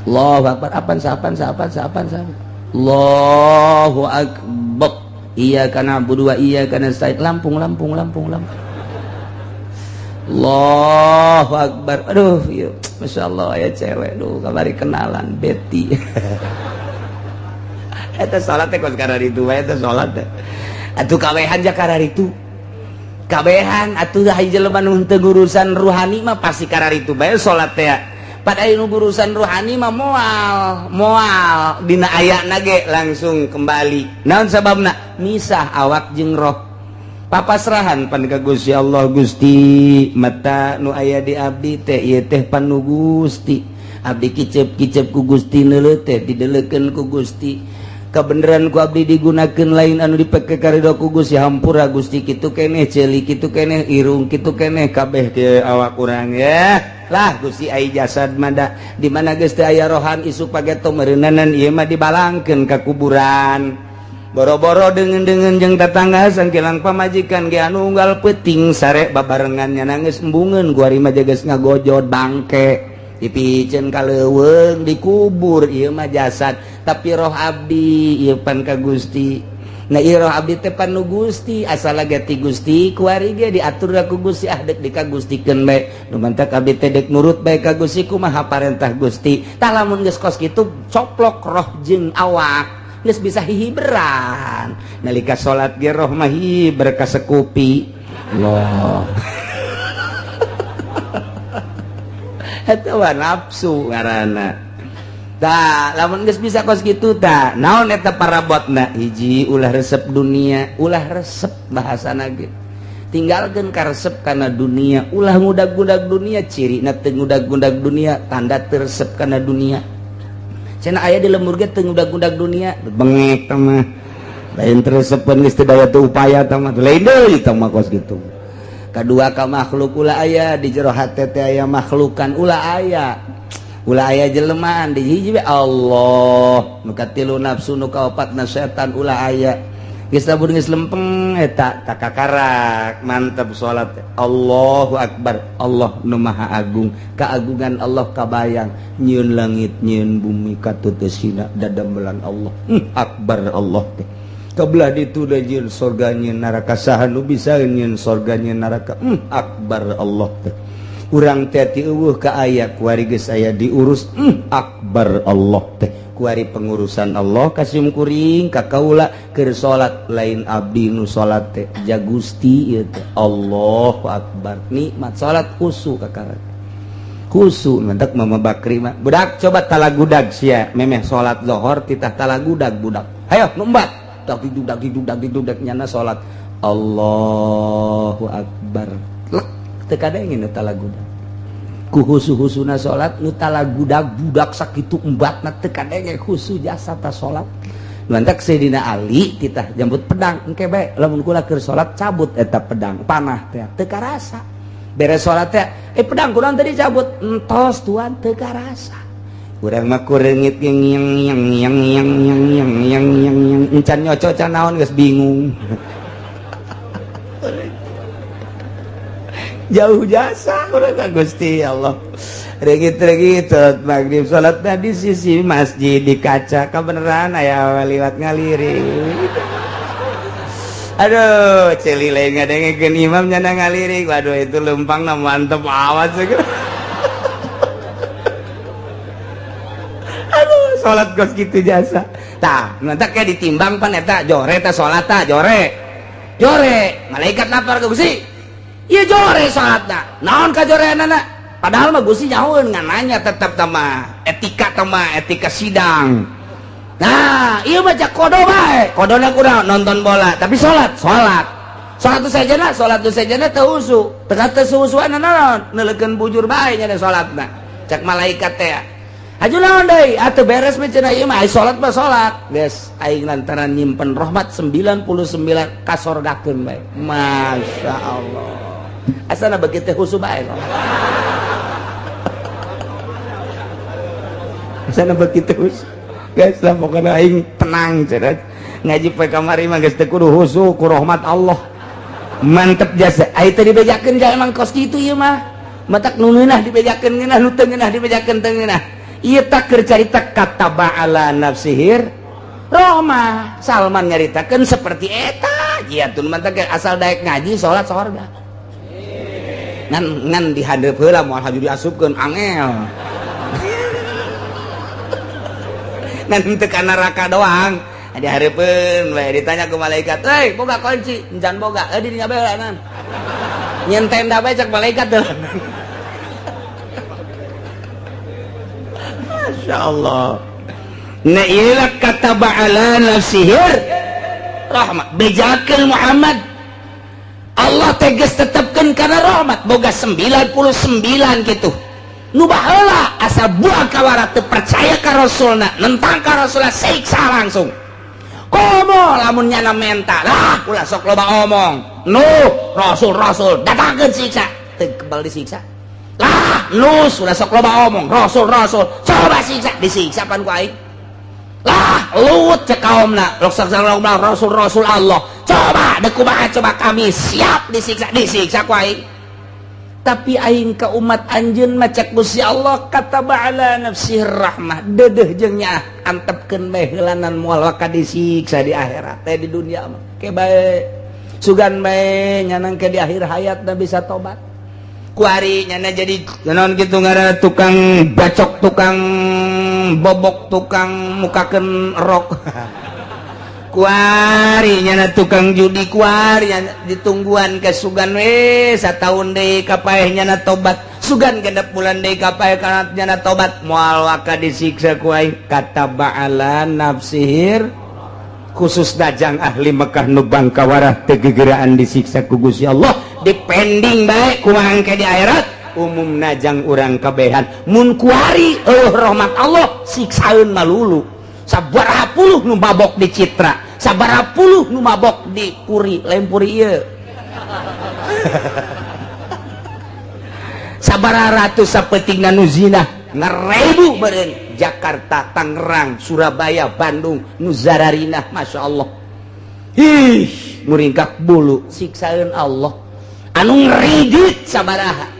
Allahu akbar, apan sapan sapan sapan sapan. Allahu akbar. Iyyaka na'budu wa iyyaka nasta'in. Lampung lampung lampung lampung. Allahu akbar. Aduh, ieu masyaallah aya cewek duh kamari kenalan Betty. Eta salat teh kos kararitu bae eta salat teh. Atuh kabehan ja kararitu. Kabehan atuh hiji jelema nu henteu urusan ruhani mah pasti kararitu bae salat teh. Pada anu urusan ruhani mah moal, moal dina ayana ge langsung kembali. Naon sababna? Misah awak jeung roh. Papasrahan pan ka Gusti Allah, Gusti mata nu aya di abdi teh ieu teh pan nu Gusti. Abdi kicep-kicep ku Gusti, neuleuh teh didelekeun ku Gusti. Kebenaran ku abdi digunakan lain anu dipake karido ku Gusti, hampura Gusti kitu keneh ceuli kitu keneh irung kitu keneh kabeh ke awak urang ya lah Gusti. Ai jasad mah di mana geus teu aya rohan isuk pageto meureunanan ieu mah dibalangkeun ka kuburan. Boro-boro deungeun-deungeun jeung tatangga sangkilang pamajikan ge anu unggal peuting sare babarengan nya geus embungeun kuari mah geus ngagojod bangke dipiceun ka leuweung dikubur. Ieu mah jasad tapi roh abdi ieu pan ka Gusti. Nah ieu roh abdi teh pan nu Gusti, asal ge ti Gusti kuari ge diatur ku Gusti, ah deuk dikagustikeun bae nu mantak abdi teh deuk nurut bae ka Gusti kumaha parentah Gusti. Tah lamun geus kos kitu coplok roh jeung awak geus bisa hihiberan nalika salat ge roh mah hiber kasekupi Allah. Eta mah nafsu ngaranna. Tah lamun geus bisa kos kitu tah naon eta parabotna? Hiji, ulah resep dunia, ulah resep bahasana ge. Tinggalkeun karesep kana dunia, ulah ngudag-ngudag dunia, cirina teu ngudag-ngudag dunia, tanda teu resep kana dunia. Cenah aya di lembur ge teu ngudag-ngudag dunia, bengek tah mah. Lain teu resepeun geus teu daya teu upaya tah mah, lain deui tah mah kos kitu. Kedua ka makhluk ulah aya di jero hate teh aya makhlukan ulah aya. Ulah aya jelema di hiji we Allah, nu katilu nafsu, nu kaopatna setan ulah aya. Geus lamun geus lempeng eta takakarak mantep salat. Allahu akbar, Allah nu maha agung, keagungan Allah kabayang nyieun langit nyieun bumi katuteusina dadamelan Allah. Akbar Allah teh. Kebelah ditu da nyieun sorga nyieun neraka, saha nu bisa nyieun sorga nyieun neraka. Akbar Allah teh. Urang teh ti eueuh ka aya kuari geus aya diurus. Akbar Allah teh. Kuari pengurusan Allah kasim kuring ka kaula keur salat lain abdi nu salat teh ja Gusti ieu teh. Allahu akbar. Nikmat salat khusu kakara. Khusu mantak Mama Bakri mah. Budak coba talagudag sia memeh salat zuhur titah talagudag budak. Hayo numbat. Dak didudak didudak didudak nyana salat Allahu akbar. Lek teu kadengin nu talagudag. Ku husu-husuna salat nu talagudag budak sakitu embatna teu kadenge khusu jasa ta salat. Lantak Sayyidina Ali titah jambut pedang engke bae lamun kula keur salat cabut eta pedang panah teh teu karasa. Beres salat teh pedang kunaon tadi cabut entos tuan teu karasa. Urang mah kureungit yang yang yang yang yang yang yang yang yang yang encan nyoco can naon geus bingung. Jauh jasa urang ka Gusti Allah. Regit-regit salat maghrib, salat di sisi masjid di kaca kebenaran aya liwat ngalirik. Aduh, ceuli lain ngadengekeun imam nyana ngalirik. Waduh, itu lempang na mantep amat segera. Aduh, salat kos kitu jasa. Tah, nanti kayak ditimbang pan eta jore ta salat ta jore. Jore, malaikat lapar ke Gusti. Ieu jore salatna. Naon ka joreanana? Padahal mah Gusti nyahoeun ngan nanya tetep tah etika tah etika sidang. Nah, iya baca kodo bae. Kodona kurang nonton bola, tapi salat, salat. Salat tu sejana teu husu. Teu teu suhusuan naon? Neuleukeun bujur bae nya salatna. Cek malaikat teh. Aju naon deui? Atuh beres mah cenah ieu mah salat mah salat. Geus aing lantaran nyimpen rahmat 99 kasorgakeun bae. Masya Allah. Asana begitu husu bae. Asana begitu husu. Guys lah pokoknya aing tenang cenah. Ngaji poe kamari mah geus teu kudu husu ku rahmat Allah. Mantep jasa. Ai teu dibejakeun ja emang kos kitu ieu mah. Matak nu ngeunah dibejakeun ngeunah, nu teu ngeunah dibejakeun teu ngeunah. Ieu tak keur carita kataba ala nafsihir rahmah. Salman nyaritakeun seperti eta. Jiatun mantak asal daek ngaji salat sorga. Ngan ngan dihadeup heula moal haju diasupkeun angel. Nanti tekan neraka doang dihareupeun we ditanya ke malaikat, "Hei, boga kunci?" "Encan boga." "Eh, di dinya bae nan." Nyen tenda bae cek malaikat teh. Masya Allah. Nah, ieu kata ba'ala nafsihir rahmat. Bejakeun Muhammad. Allah tegas tetepkeun kana rahmat boga 99 gitu. Nu baheula asa buang kawara teu percaya ka rasulna, nentang ka rasulna siksa langsung. Komo lamun nyana menta, lah ulah sok loba omong. Nu rasul rasul datangkeun siksa, teu kebal disiksa. Lah nu sudah sok loba omong, rasul rasul coba siksa, disiksa pan ku aing. Lah Lut cek kaumna, sok loba rasul rasul Allah. Coba deuk kumaha coba kami siap disiksa, disiksa ku aing. Tapi aing ka umat anjeun mah cek Gusti Allah kata ba'ala nafsih rahmah dedeh jeung nyaah antepkeun bae heulanan moal waka disiksa di akhirat teh di dunia mah ke bae sugan bae nyanang ke di akhir hayat da bisa tobat kuari nyana jadi naon kitu ngaranna tukang bacok tukang bobok tukang mukakeun rok kuari nyana tukang judi kuari ditungguan ke sugan we sataun deui kapaeh nyana tobat sugan genep bulan deui kapaeh kana nyana tobat moal waka disiksa ku aing kata ba'ala nafsihir khusus dajang ahli Mekah nu bangkawarah teu gegeraan disiksa ku Gusti Allah dipending bae kumaha engke di akhirat umum najang urang kabehan mun kuari eueuh rahmat Allah siksaeun malulu. Sabaraha puluh nu mabok di Citra, sabaraha puluh nu mabok di Puri, lain Puri ieu. Sabaraha ratus sapetingna nu zina, ngarebu beureun Jakarta, Tangerang, Surabaya, Bandung, nu zararinah, Masya Allah. Ih, muringkak bulu siksaeun Allah. Anu ngeridit sabaraha.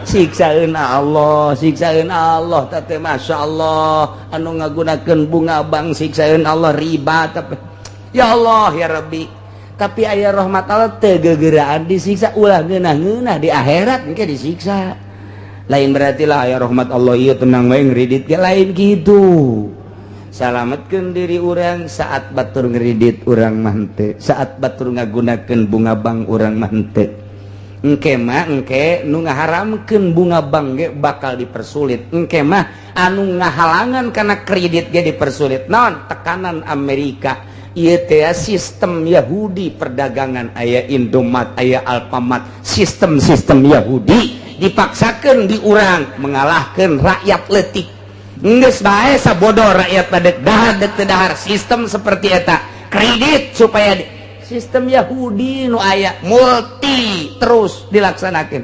Siksaeun Allah, siksaeun Allah teh Masya Allah. Anu ngagunakeun bunga bank siksaeun Allah riba tapi ya Allah ya Rabbi. Tapi aya rahmat Allah teu gegeraan disiksa ulah ngeunah-ngeunah di akhirat engke disiksa. Lain berarti lah aya rahmat Allah ieu tenang wae ngridit ge lain kitu. Salametkeun diri urang saat batur ngridit urang mah henteu, saat batur ngagunakeun bunga bank urang mah henteu. Engke mah engke nu ngaharamkeun bunga bank ge bakal dipersulit. Engke mah anu ngahalangan kana kredit ge dipersulit. Naon tekanan Amerika ieu teh sistem Yahudi perdagangan aya Indomaret aya Alfamart, sistem-sistem Yahudi dipaksakeun di urang mengalahkeun rakyat leutik. Geus bae sabodo rakyat pada dahar deuk teu dahar sistem seperti eta kredit supaya sistem Yahudi nu aya multi terus dilaksanakan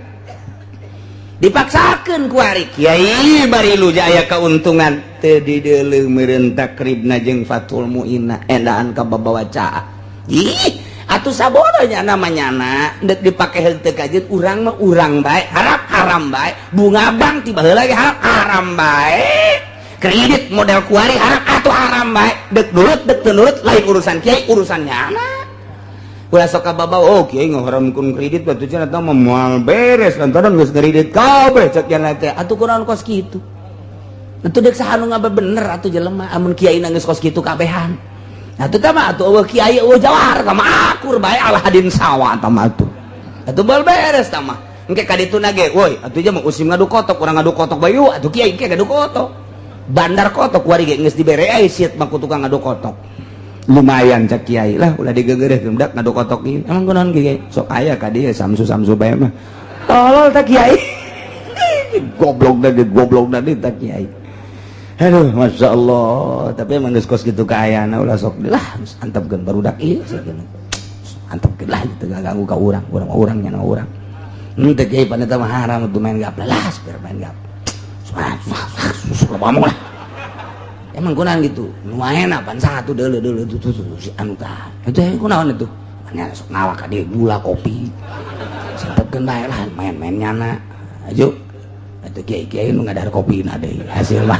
dipaksakan ku ari kiai bari lu aya keuntungan teu dideuleu meureun takribna jeung Fathul Muinna endaan ka babawa caah. Ih, Atuh sabodonya namanya anak dek dipake henteu kajeun urang mah urang bae, harap haram bae. Bunga bank tiba heula ge haram, haram bae. Kredit model kuari haram atuh haram bae. Dek nurut dek teu nurut lain urusan kiai, urusan nyana. Ulah sok kababawa, oh kiai ngaharamkeun kredit batu cenah eta mah moal beres lantaran geus kredit kabeh cek cenah teh. Atuh kunaon kos kitu? Atuh dek saha nu ngabener atuh jelema amun kiai geus kos kitu kabehan. Atuh tah mah atuh eueuh kiai eueuh jawar tah mah akur bae alahadin sawa tah mah atuh. Atuh bal beres tah mah. Engke ka dituna ge, woi atuh mah usim ngadu kotok, urang ngadu kotok bae yuk atuh kiai engke ngadu kotok. Bandar kotok kuari ge geus dibere ai siet mah ku tukang ngadu kotok. Lumayan cek kiai lah ulah digegereh budak ngadu kotok ieu. Emang kunaon kiai? Sok aya ka dieu samsu-samsu bae mah. Tolol tah kiai. Goblok da ge goblok da tah kiai. Aduh, masya Allah. Tapi emang geus kos kitu kaayana ulah sok lah antepkeun barudak ieu antepkeun lah teu ganggu ka urang, urang mah urang nya urang. Henteu kiai pan eta mah haram atuh main gapla lah, biar main gap. Suka ngomong lah. Emang kunaon gitu? Nu maena pan satu deuleu deuleu tuh tuh si anu tah. Itu kunaon itu? Nya sok ngawak ka dieu gula kopi. Antepkeun bae lah main-main nyana. Aju. Atuh kiai-kiai nu ngadahar kopi na deui hasil mah.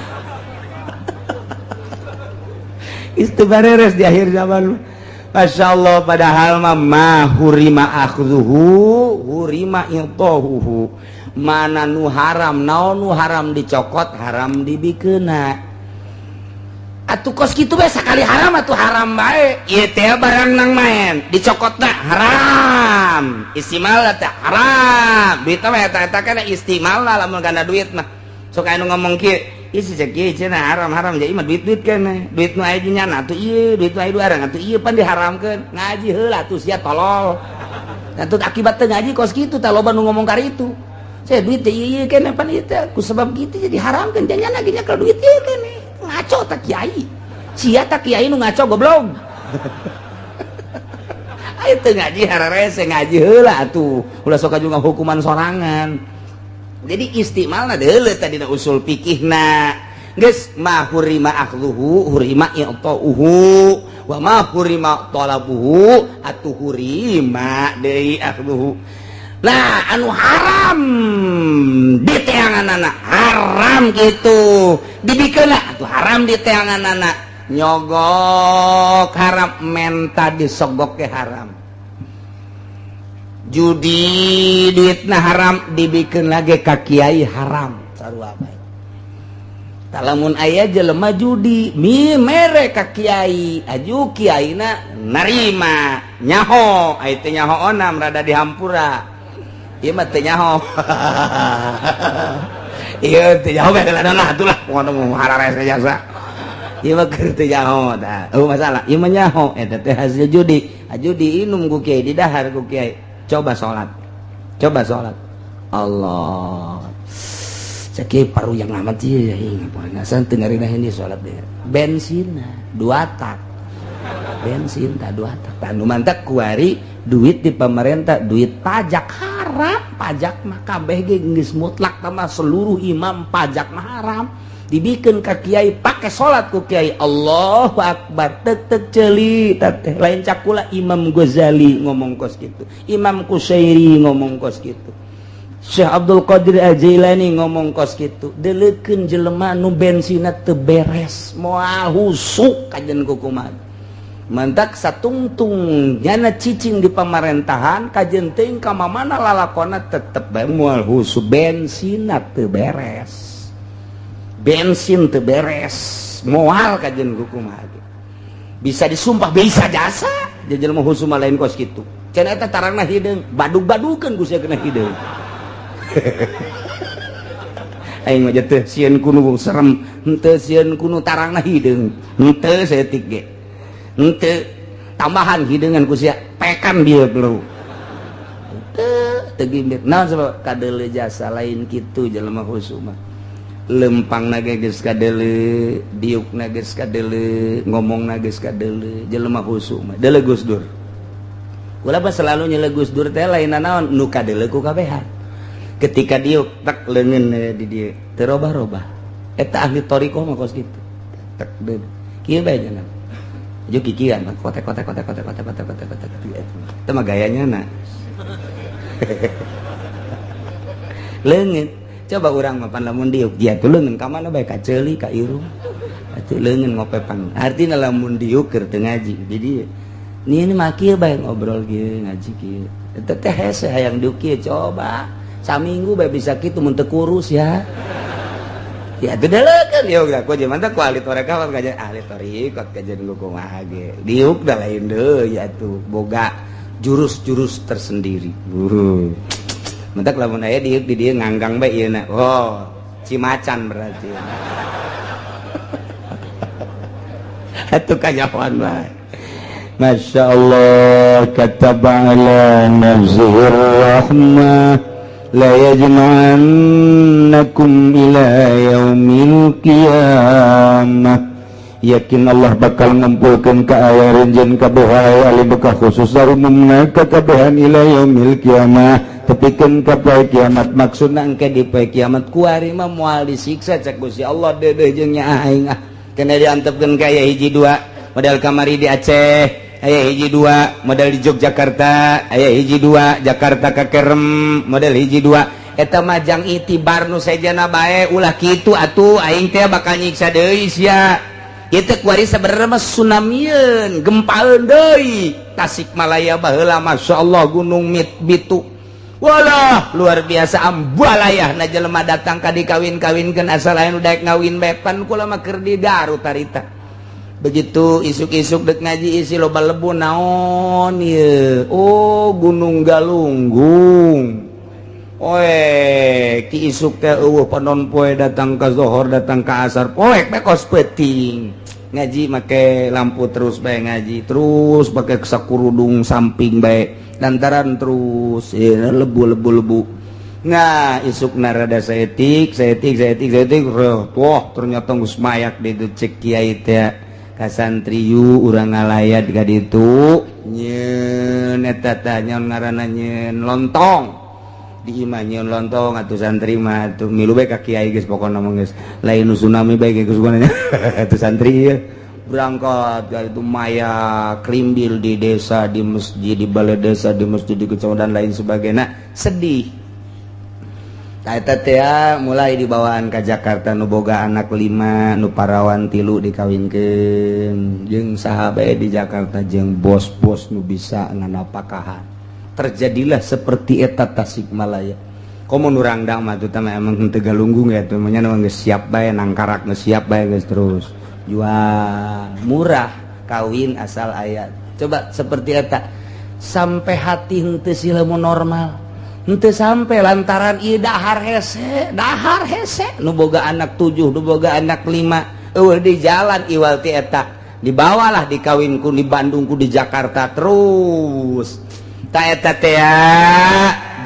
Itu beres di akhir zaman. Masya Allah, padahal mah ma hurima akhdhuhu hurima intahuhu. Mana nu haram, naon nu haram dicokot, haram dibikeuna. Atuh kos kitu bae sakali haram atuh haram bae. Ieu teh barang nang main, dicokotna haram. Istimal teh haram. Duit mah eta-eta kana istimal lah lamun kana duit mah. Sok anu ngomong kieu, isi cek ieu cenah haram-haram jadi mah duit-duit keneh. Duit nu aya nyana atuh ieu, duit nu aya arang atuh ieu pan diharamkeun. Ngaji heula atuh sia tolol. Atuh akibat teu ngaji kos kitu tah loba nu ngomong karitu. Saya duit teh ieu keneh pan ieu teh ku sebab kitu jadi haramkeun janyana ge nyekel duit ieu keneh. Ngaco tak kiai. Sia tak kiai nu ngaco goblok. Ayo teu ngaji hararese ngaji heula atuh. Ulah sok juga hukuman sorangan. Jadi istimalna deuleu tadina usul fikihna. Geus ma hurima akhdhuhu hurima i'tauhu wa ma hurima talabuhu atuh hurima deui akhdhuhu. Nah anu haram di teanganana haram gitu dibikeunna atuh haram di teanganana nyogok haram menta disogok ke haram judi duitna haram dibikeun lagi ka kiai haram sarua bae. Talamun aya jelema judi mi mere ka kiai aju kiaina narima nyaho aya teh nyaho onam rada dihampura ieu mah teu nyaho. Ieu teu nyaho bae lah atuh lah ngono hararese jasa. Ieu mah keur teu nyaho tah. Oh masalah ieu mah nyaho eta teh hasil judi. Aju diinum ku kiai didahar ku kiai. Coba salat. Coba salat. Allah. Cek paru yang amat ieu ya ingat teu ngarina ini salat deh. Bensinna dua tak. Bensin tak dua tak. Tanu mantak kuari duit di pemerintah, duit pajak haram, pajak mah kabeh ge geus mutlak mah seluruh imam pajak mah haram. Dibikeun ka kiai pake salat ku kiai Allahu akbar tek tek ceuli teh lain cakula Imam Ghazali ngomong kos kitu, Imam Kusyairi ngomong kos kitu, Syekh Abdul Qadir Al-Jailani ngomong kos kitu. Deleukeun jelema nu bensinna teu beres moal husuk kajen kukumaha. Mantak satungtung nyana cicing di pemerintahan kajen teuing ka mamana lalakona tetep bae moal husuk bensinna teu beres. Bensin teu beres moal kajen kukumaha. Bisa disumpah bisa jasa jelema husuk mah lain kos kitu. Cenah eta tarangna hideung badug-badukeun ku sia kena hideung. Aing mah teu sieun kuno serem, henteu sieun kuno tarangna hideung, henteu saeutik ge. Henteu tambahan hideungan ku sia pekan dieu bro. Teu teu gimbir. Naon sebab kadeuleu jasa lain kitu jelema husuk mah. Lempang ge geus kadeuleu, diukna geus kadeuleu, ngomongna geus kadeuleu, jelema husuk mah. Deuleu Gus Dur. Kula mah selalu nyele Gus Dur teh lain naon nu kadeuleu ku kabehan. Ketika diuk tek leungeun di dieu teu robah-robah. Eta ahli thariqah mah kos kitu. Tek deuleu. Kieu bae cenah. Ju kikian kotek kotek kotek kotek kotek kotek kotek kotek. Itu mah gayanya na. Leungeun. Coba urang mah pan lamun diuk dia tuh leungeun ka mana bae, ka ceuli, ka irung. Atuh leungeun ngopepan. Artina lamun diuk keur teu ngaji. Jadi ini mah kieu bae ngobrol kieu ngaji kieu. Eta teh hese hayang diuk kieu, coba. Saminggu bae bisa kitu mun teu kurus ya. Ya itu kan ya udah ku mantap ku ahli tarekat kajian ahli thoriqat kajian lu kumaha ge diuk dah lain deui ya tuh boga jurus-jurus tersendiri. Mentak lamun aya diuk di dieu nganggang bae ieu na. Oh, cimacan berarti. Atuh kanyahoan bae. Masya Allah, kataba ala nafsihi rahmah la yajma'annakum ila yaumil qiyamah. Yakin Allah bakal ngumpulkeun ka aya renjen kabeh ali bekah khusus umumna ka kabehan ila yaumil qiyamah, tepikeun ka poe kiamat. Maksudna engke di poe kiamat kuari mah moal disiksa cek Gusti Allah deudeuh jeung nyaah aing ah. Kena diantepkeun ka aya hiji dua model kamari di Aceh, aya hiji dua model di Yogyakarta, aya hiji dua Jakarta ka Kerem model hiji dua. Eta mah jang itibar nu sejana bae, ulah kitu atuh aing teh bakal nyiksa deui sia. Ieu kuari sebenarnya mah tsunamieun, gempaeun deui Tasikmalaya baheula, masyaallah gunung Bitu. Walah luar biasa ambalayah na jelema datang ka dikawin-kawinkeun asal aya nu daek ngawin bae, pan kula mah keur di Garut tarita. Begitu isuk-isuk dek ngaji isi loba lebu naon ieu. Oh, Gunung Galunggung. Oe, ki isuk teh eueuh panon poe datang ka zohor, datang ka asar, poek bae kos peuting. Ngaji make lampu terus bae, ngaji terus pakai sakurudung samping bae lantaran terus ya, lebu lebu lebu. Nah, isuk narada saetik saetik saetik saetik, wah ternyata geus mayak di ditu cek kiai teh ka santriyu urang ngalayat ka ditu nyeun eta tah nyaon ngaranna nyeun lontong di imah, nyeun lontong atuh santri mah atuh milu bae ka kiai geus pokona mah geus lain nu tsunami bae geus pokona atuh santri ieu berangkat ka itu maya krimbil di desa, di masjid, di balai desa, di masjid, di kecamatan dan lain sebagainya. Sedih. Eta teh mulai dibawaan ka Jakarta nu boga anak 5 nu parawan 3 dikawinkeun jeung saha bae di Jakarta jeung bos-bos nu bisa nganapakahan. Terjadilah seperti eta Tasikmalaya. Komo nu rangdang mah teh emang henteu galunggung ya tuh nya geus siap bae nangkarak, geus siap bae geus terus jual murah kawin asal aya. Coba seperti eta sampai hati henteu sila normal. Henteu sampai lantaran ieu dahar hese nu boga anak 7 nu boga anak 5 eueuh di jalan iwal ti eta dibawalah dikawin ku di Bandung ku di Jakarta terus. Ta eta teh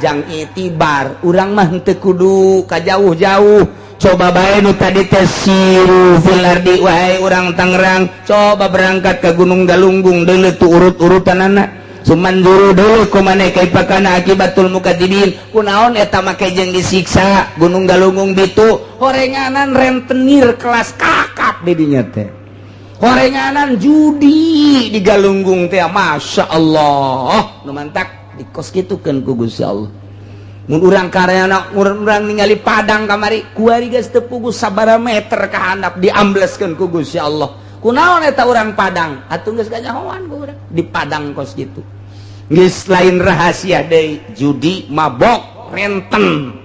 jang itibar urang mah henteu kudu ka jauh-jauh. Coba bae nu tadi teh siru fil ardi, wahai urang Tangerang coba berangkat ke Gunung Galunggung deuleu tu urut-urutanana. Sumanzuru dulu kumane kaifa kana akibatul mukadzibin, kunaon eta make jeung disiksa Gunung Galunggung bitu horenganan rentenir kelas kakap di dinya teh, horenganan judi di Galunggung teh, Masya Allah nu mantak dikos kitukeun ku Gusti Allah. Mun urang karyana urang ningali Padang kamari kuari geus teu puguh sabaraha meter ka handap diambleskeun ku Gusti Allah. Kunaon eta urang Padang atuh geus kanyahoan ku urang di Padang kos kitu. Geus lain rahasia deui judi mabok renten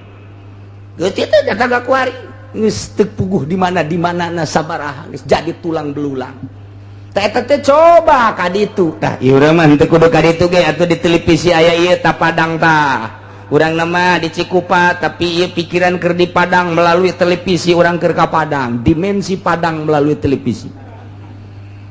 geus teh jaga kuari geus teu puguh di mana na sabaraha geus jadi tulang belulang. Tah eta teh coba ka ditu tah ieu urang mah henteu kudu ka ditu ge atuh di televisi aya ieu ta Padang tah. Urang nama di Cikupa tapi ieu pikiran keur di Padang melalui televisi, urang keur ka Padang, dimensi Padang melalui televisi.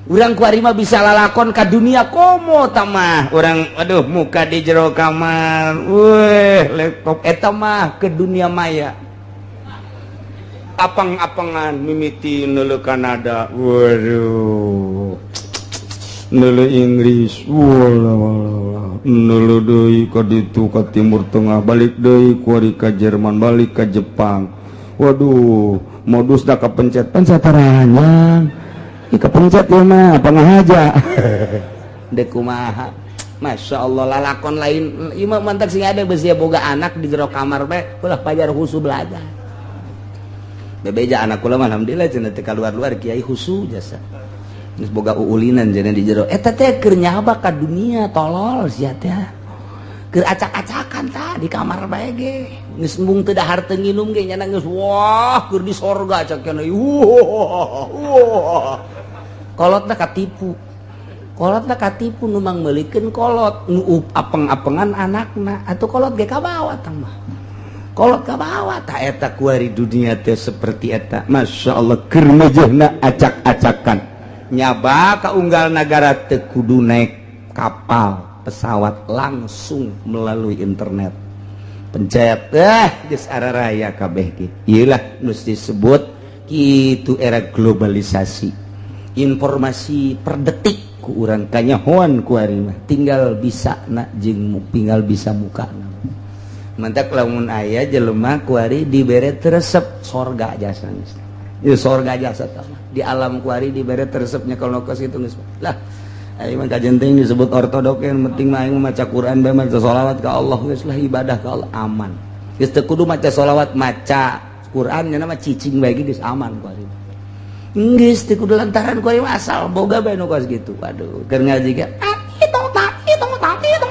Urang kuari mah bisa lalakon ka dunia komo tamah urang aduh muka di jero kamar weh laptop eta mah ke dunia maya. Apang-apangan mimiti neuleuh Kanada, waduh neuleuh Inggris, walah neuleuh deui ka ditu ka Timur Tengah, balik deui kuari ka Jerman, balik ka Jepang. Waduh modusna kapencet pencet taranjang. Ih, kepencet ya mah apa ngahaja. Dek kumaha. Masya Allah, lalakon lain ieu mah mantak sing ada besi boga anak di jero kamar bae ulah pajar husu belajar. Bebeja anak kula mah alhamdulillah cenah teu kaluar-luar, kiai husu jasa. Geus boga uulinan cenah di jero. Eta teh keur nyaba ka dunia, tolol sia teh. Keur acak-acakan tah di kamar bae ge. Geus embung teu dahar teu nginum ge nya geus wah keur di sorga cak cenah. Wah, wah. Kolotna katipu. Kolotna katipu nu mangmeulikeun kolot nu apeng-apengan anakna atuh kolot ge kabawa tah mah. Kolot kabawa tah eta kuari dunia teh seperti eta. Masya Allah, keur mejehna acak-acakan. Nyaba ka unggal nagara teu kudu naik kapal, pesawat, langsung melalui internet. Pencet geus araraya kabeh ge. Ieu lah nu disebut kitu era globalisasi. Informasi per detik ku urang kanyahoan ku ari mah, tinggal bisa na jeung tinggal bisa muka. Mantak lamun aya jelema kuari dibere resep sorga jasa geus. Ieu sorga jasa tah di alam kuari dibere resepnya kalau kos itu geus lah. Aing mah kajenting disebut ortodok, yang penting mah aing maca Quran bae, maca sholawat ka Allah geus lah, ibadah ka Allah aman. Geus teu kudu maca sholawat, maca Quran nya mah cicing bae geus aman kuari. Geus teu kudu lantaran kuari mah asal boga bae nu kos gitu. Waduh, keur ngaji ge itu tak itu tak itu.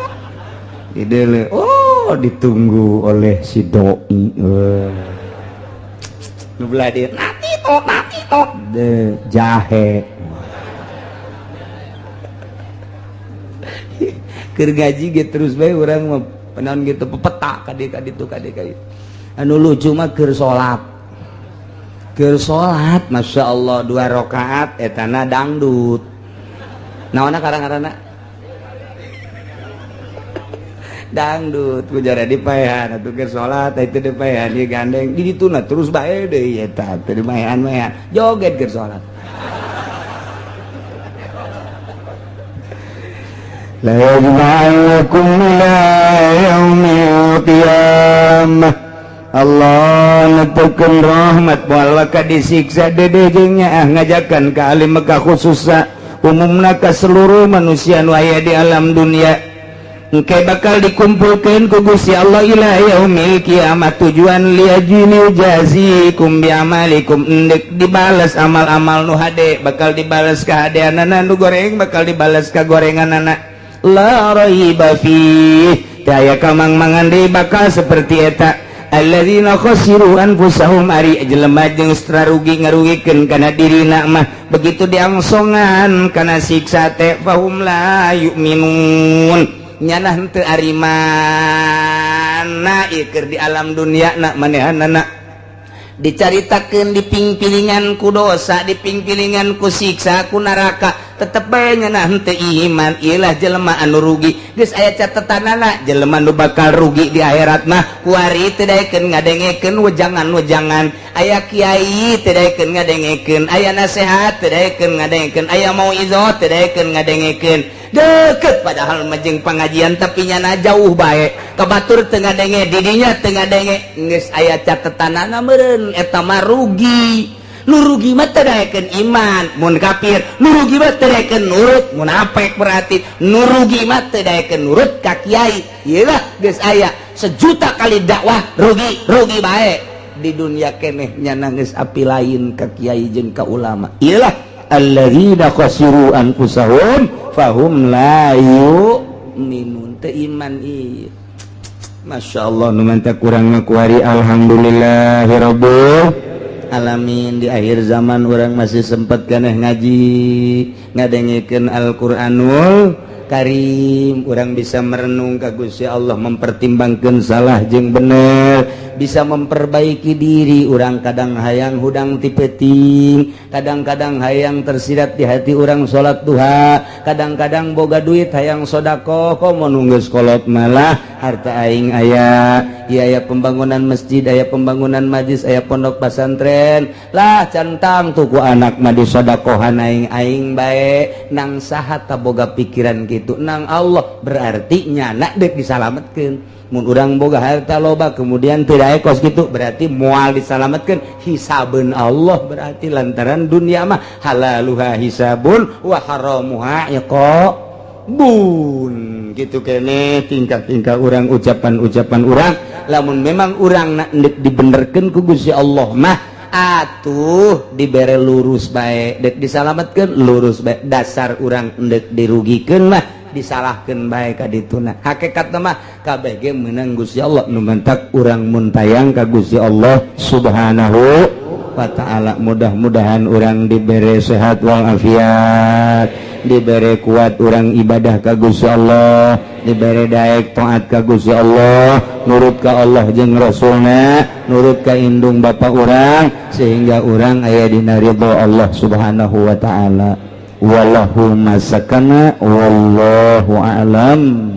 Didele, oh ditunggu oleh si doi. Nu belah dieu nati to nati to de jahe. Keur ngaji ge terus bae urang mah penaon gitu pepeta ka dieu ka ditu ka dieu ka dieu. Anu lucu mah keur salat. Keur salat Masya Allah 2 rakaat etana dangdut. Naonna karang-karana? Dangdut ku jara dipaehan atuh keur salat itu dipaehan ieu gandeng di dituna terus bae deui eta teu dimaehan-maehan joget keur salat. La yajma'akum ila yaumil qiyamah. Allah netekeun rahmat moal ka disiksa dede jeung nyaah ngajakan ka ahli Mekah khususna umumna ka seluruh manusia nu aya di alam dunia. Engke bakal dikumpulkeun ku Gusti Allah ila yaumil qiyamah tujuan liajini jazikum bi amalikum, endek dibales amal-amal nu hade, bakal dibales kahadeanana nu goreng bakal dibales ka gorenganana. La raiba fi daya kamang-mangan deui bakal seperti eta. Alladzina khasiru anfusahum ari jelema jeung rugi ngarugikeun kana dirina mah begitu diangsongan kana siksa teh fahum la yu'minun. Nyanah henteu ari mana ieu keur di alam dunia na manehanana dicaritakeun dipingpilingan ku dosa, dipingpilingan ku siksa ku neraka, tetep bae nyanah henteu iman. Ieu lah jelema anu rugi. Geus aya catetanana jelema nu bakal rugi di akhirat mah kuari teu daekeun ngadengekeun wejangan-wejangan, aya kiai teu daekeun ngadengekeun, aya nasehat teu daekeun ngadengekeun, aya mauizah teu daekeun ngadengekeun. Deket padahal mah jeung pengajian tapi nyana jauh bae kabatur teu ngadenge, didinya teu ngadenge. Geus aya catetanana meureun eta mah rugi. Nu rugi mah teu daekeun iman mun kafir, nu rugi mah teu daekeun nurut munafik, berarti nu rugi mah teu daekeun nurut ka kiai. Ieu lah geus aya sejuta kali dakwah rugi rugi bae di dunia keneh nyana geus api lain ka kiai jeung ka ulama. Ieu lah alladzina khasiru anfusahum fahum la yu'minun, teu iman ieu. Masya Allah nu mantap kurang mah kuari alhamdulillahirabbil alamin. Di akhir zaman orang masih sempat keneh ngaji ngadengekeun Al-Qur'anul Karim, orang bisa merenung ka Gusti Allah, mempertimbangkan salah jeung bener, bisa memperbaiki diri. Orang kadang hayang hudang ti peuting, kadang-kadang hayang tersirat di hati orang salat duha, kadang-kadang boga duit hayang sodako, komo nu geus kolot malah harta aing aya. Iya, aya pembangunan masjid, aya pembangunan majlis, aya pondok pesantren lah, centang tuh ku anak mah disodakohan aing aing bae. Nang saha boga pikiran gitu? Nang Allah. Berarti nyana dek disalametkeun. Mun urang boga harta loba, kemudian tidak ekos gitu, berarti moal disalametkeun, hisabeun Allah. Berarti lantaran dunia mah halaluha hisabun wa haramuha iqabun. Gitu kene tingkah-tingkah urang, ucapan-ucapan urang. Lamun memang urang nak dibenerkeun ku Gusti Allah mah, atuh dibere lurus bae. Dek disalametkeun, lurus bae. Dasar urang endek dirugikeun mah, disalahkan bae ka dituna. Hakikat mah kabeh ge meunang Gusti Allah. Nu mentak urang muntayang ka Gusti Allah Subhanahu wa Ta'ala. Mudah-mudahan urang dibere sehat walafiat, dibere kuat urang ibadah ka Gusti Allah, dibere daek taat ka Gusti Allah, nurut ka Allah jeung Rasulna, nurut ka indung bapa urang, sehingga urang aya dina ridho Allah Subhanahu wa Ta'ala. Wallahu masakana, wallahu a'lam.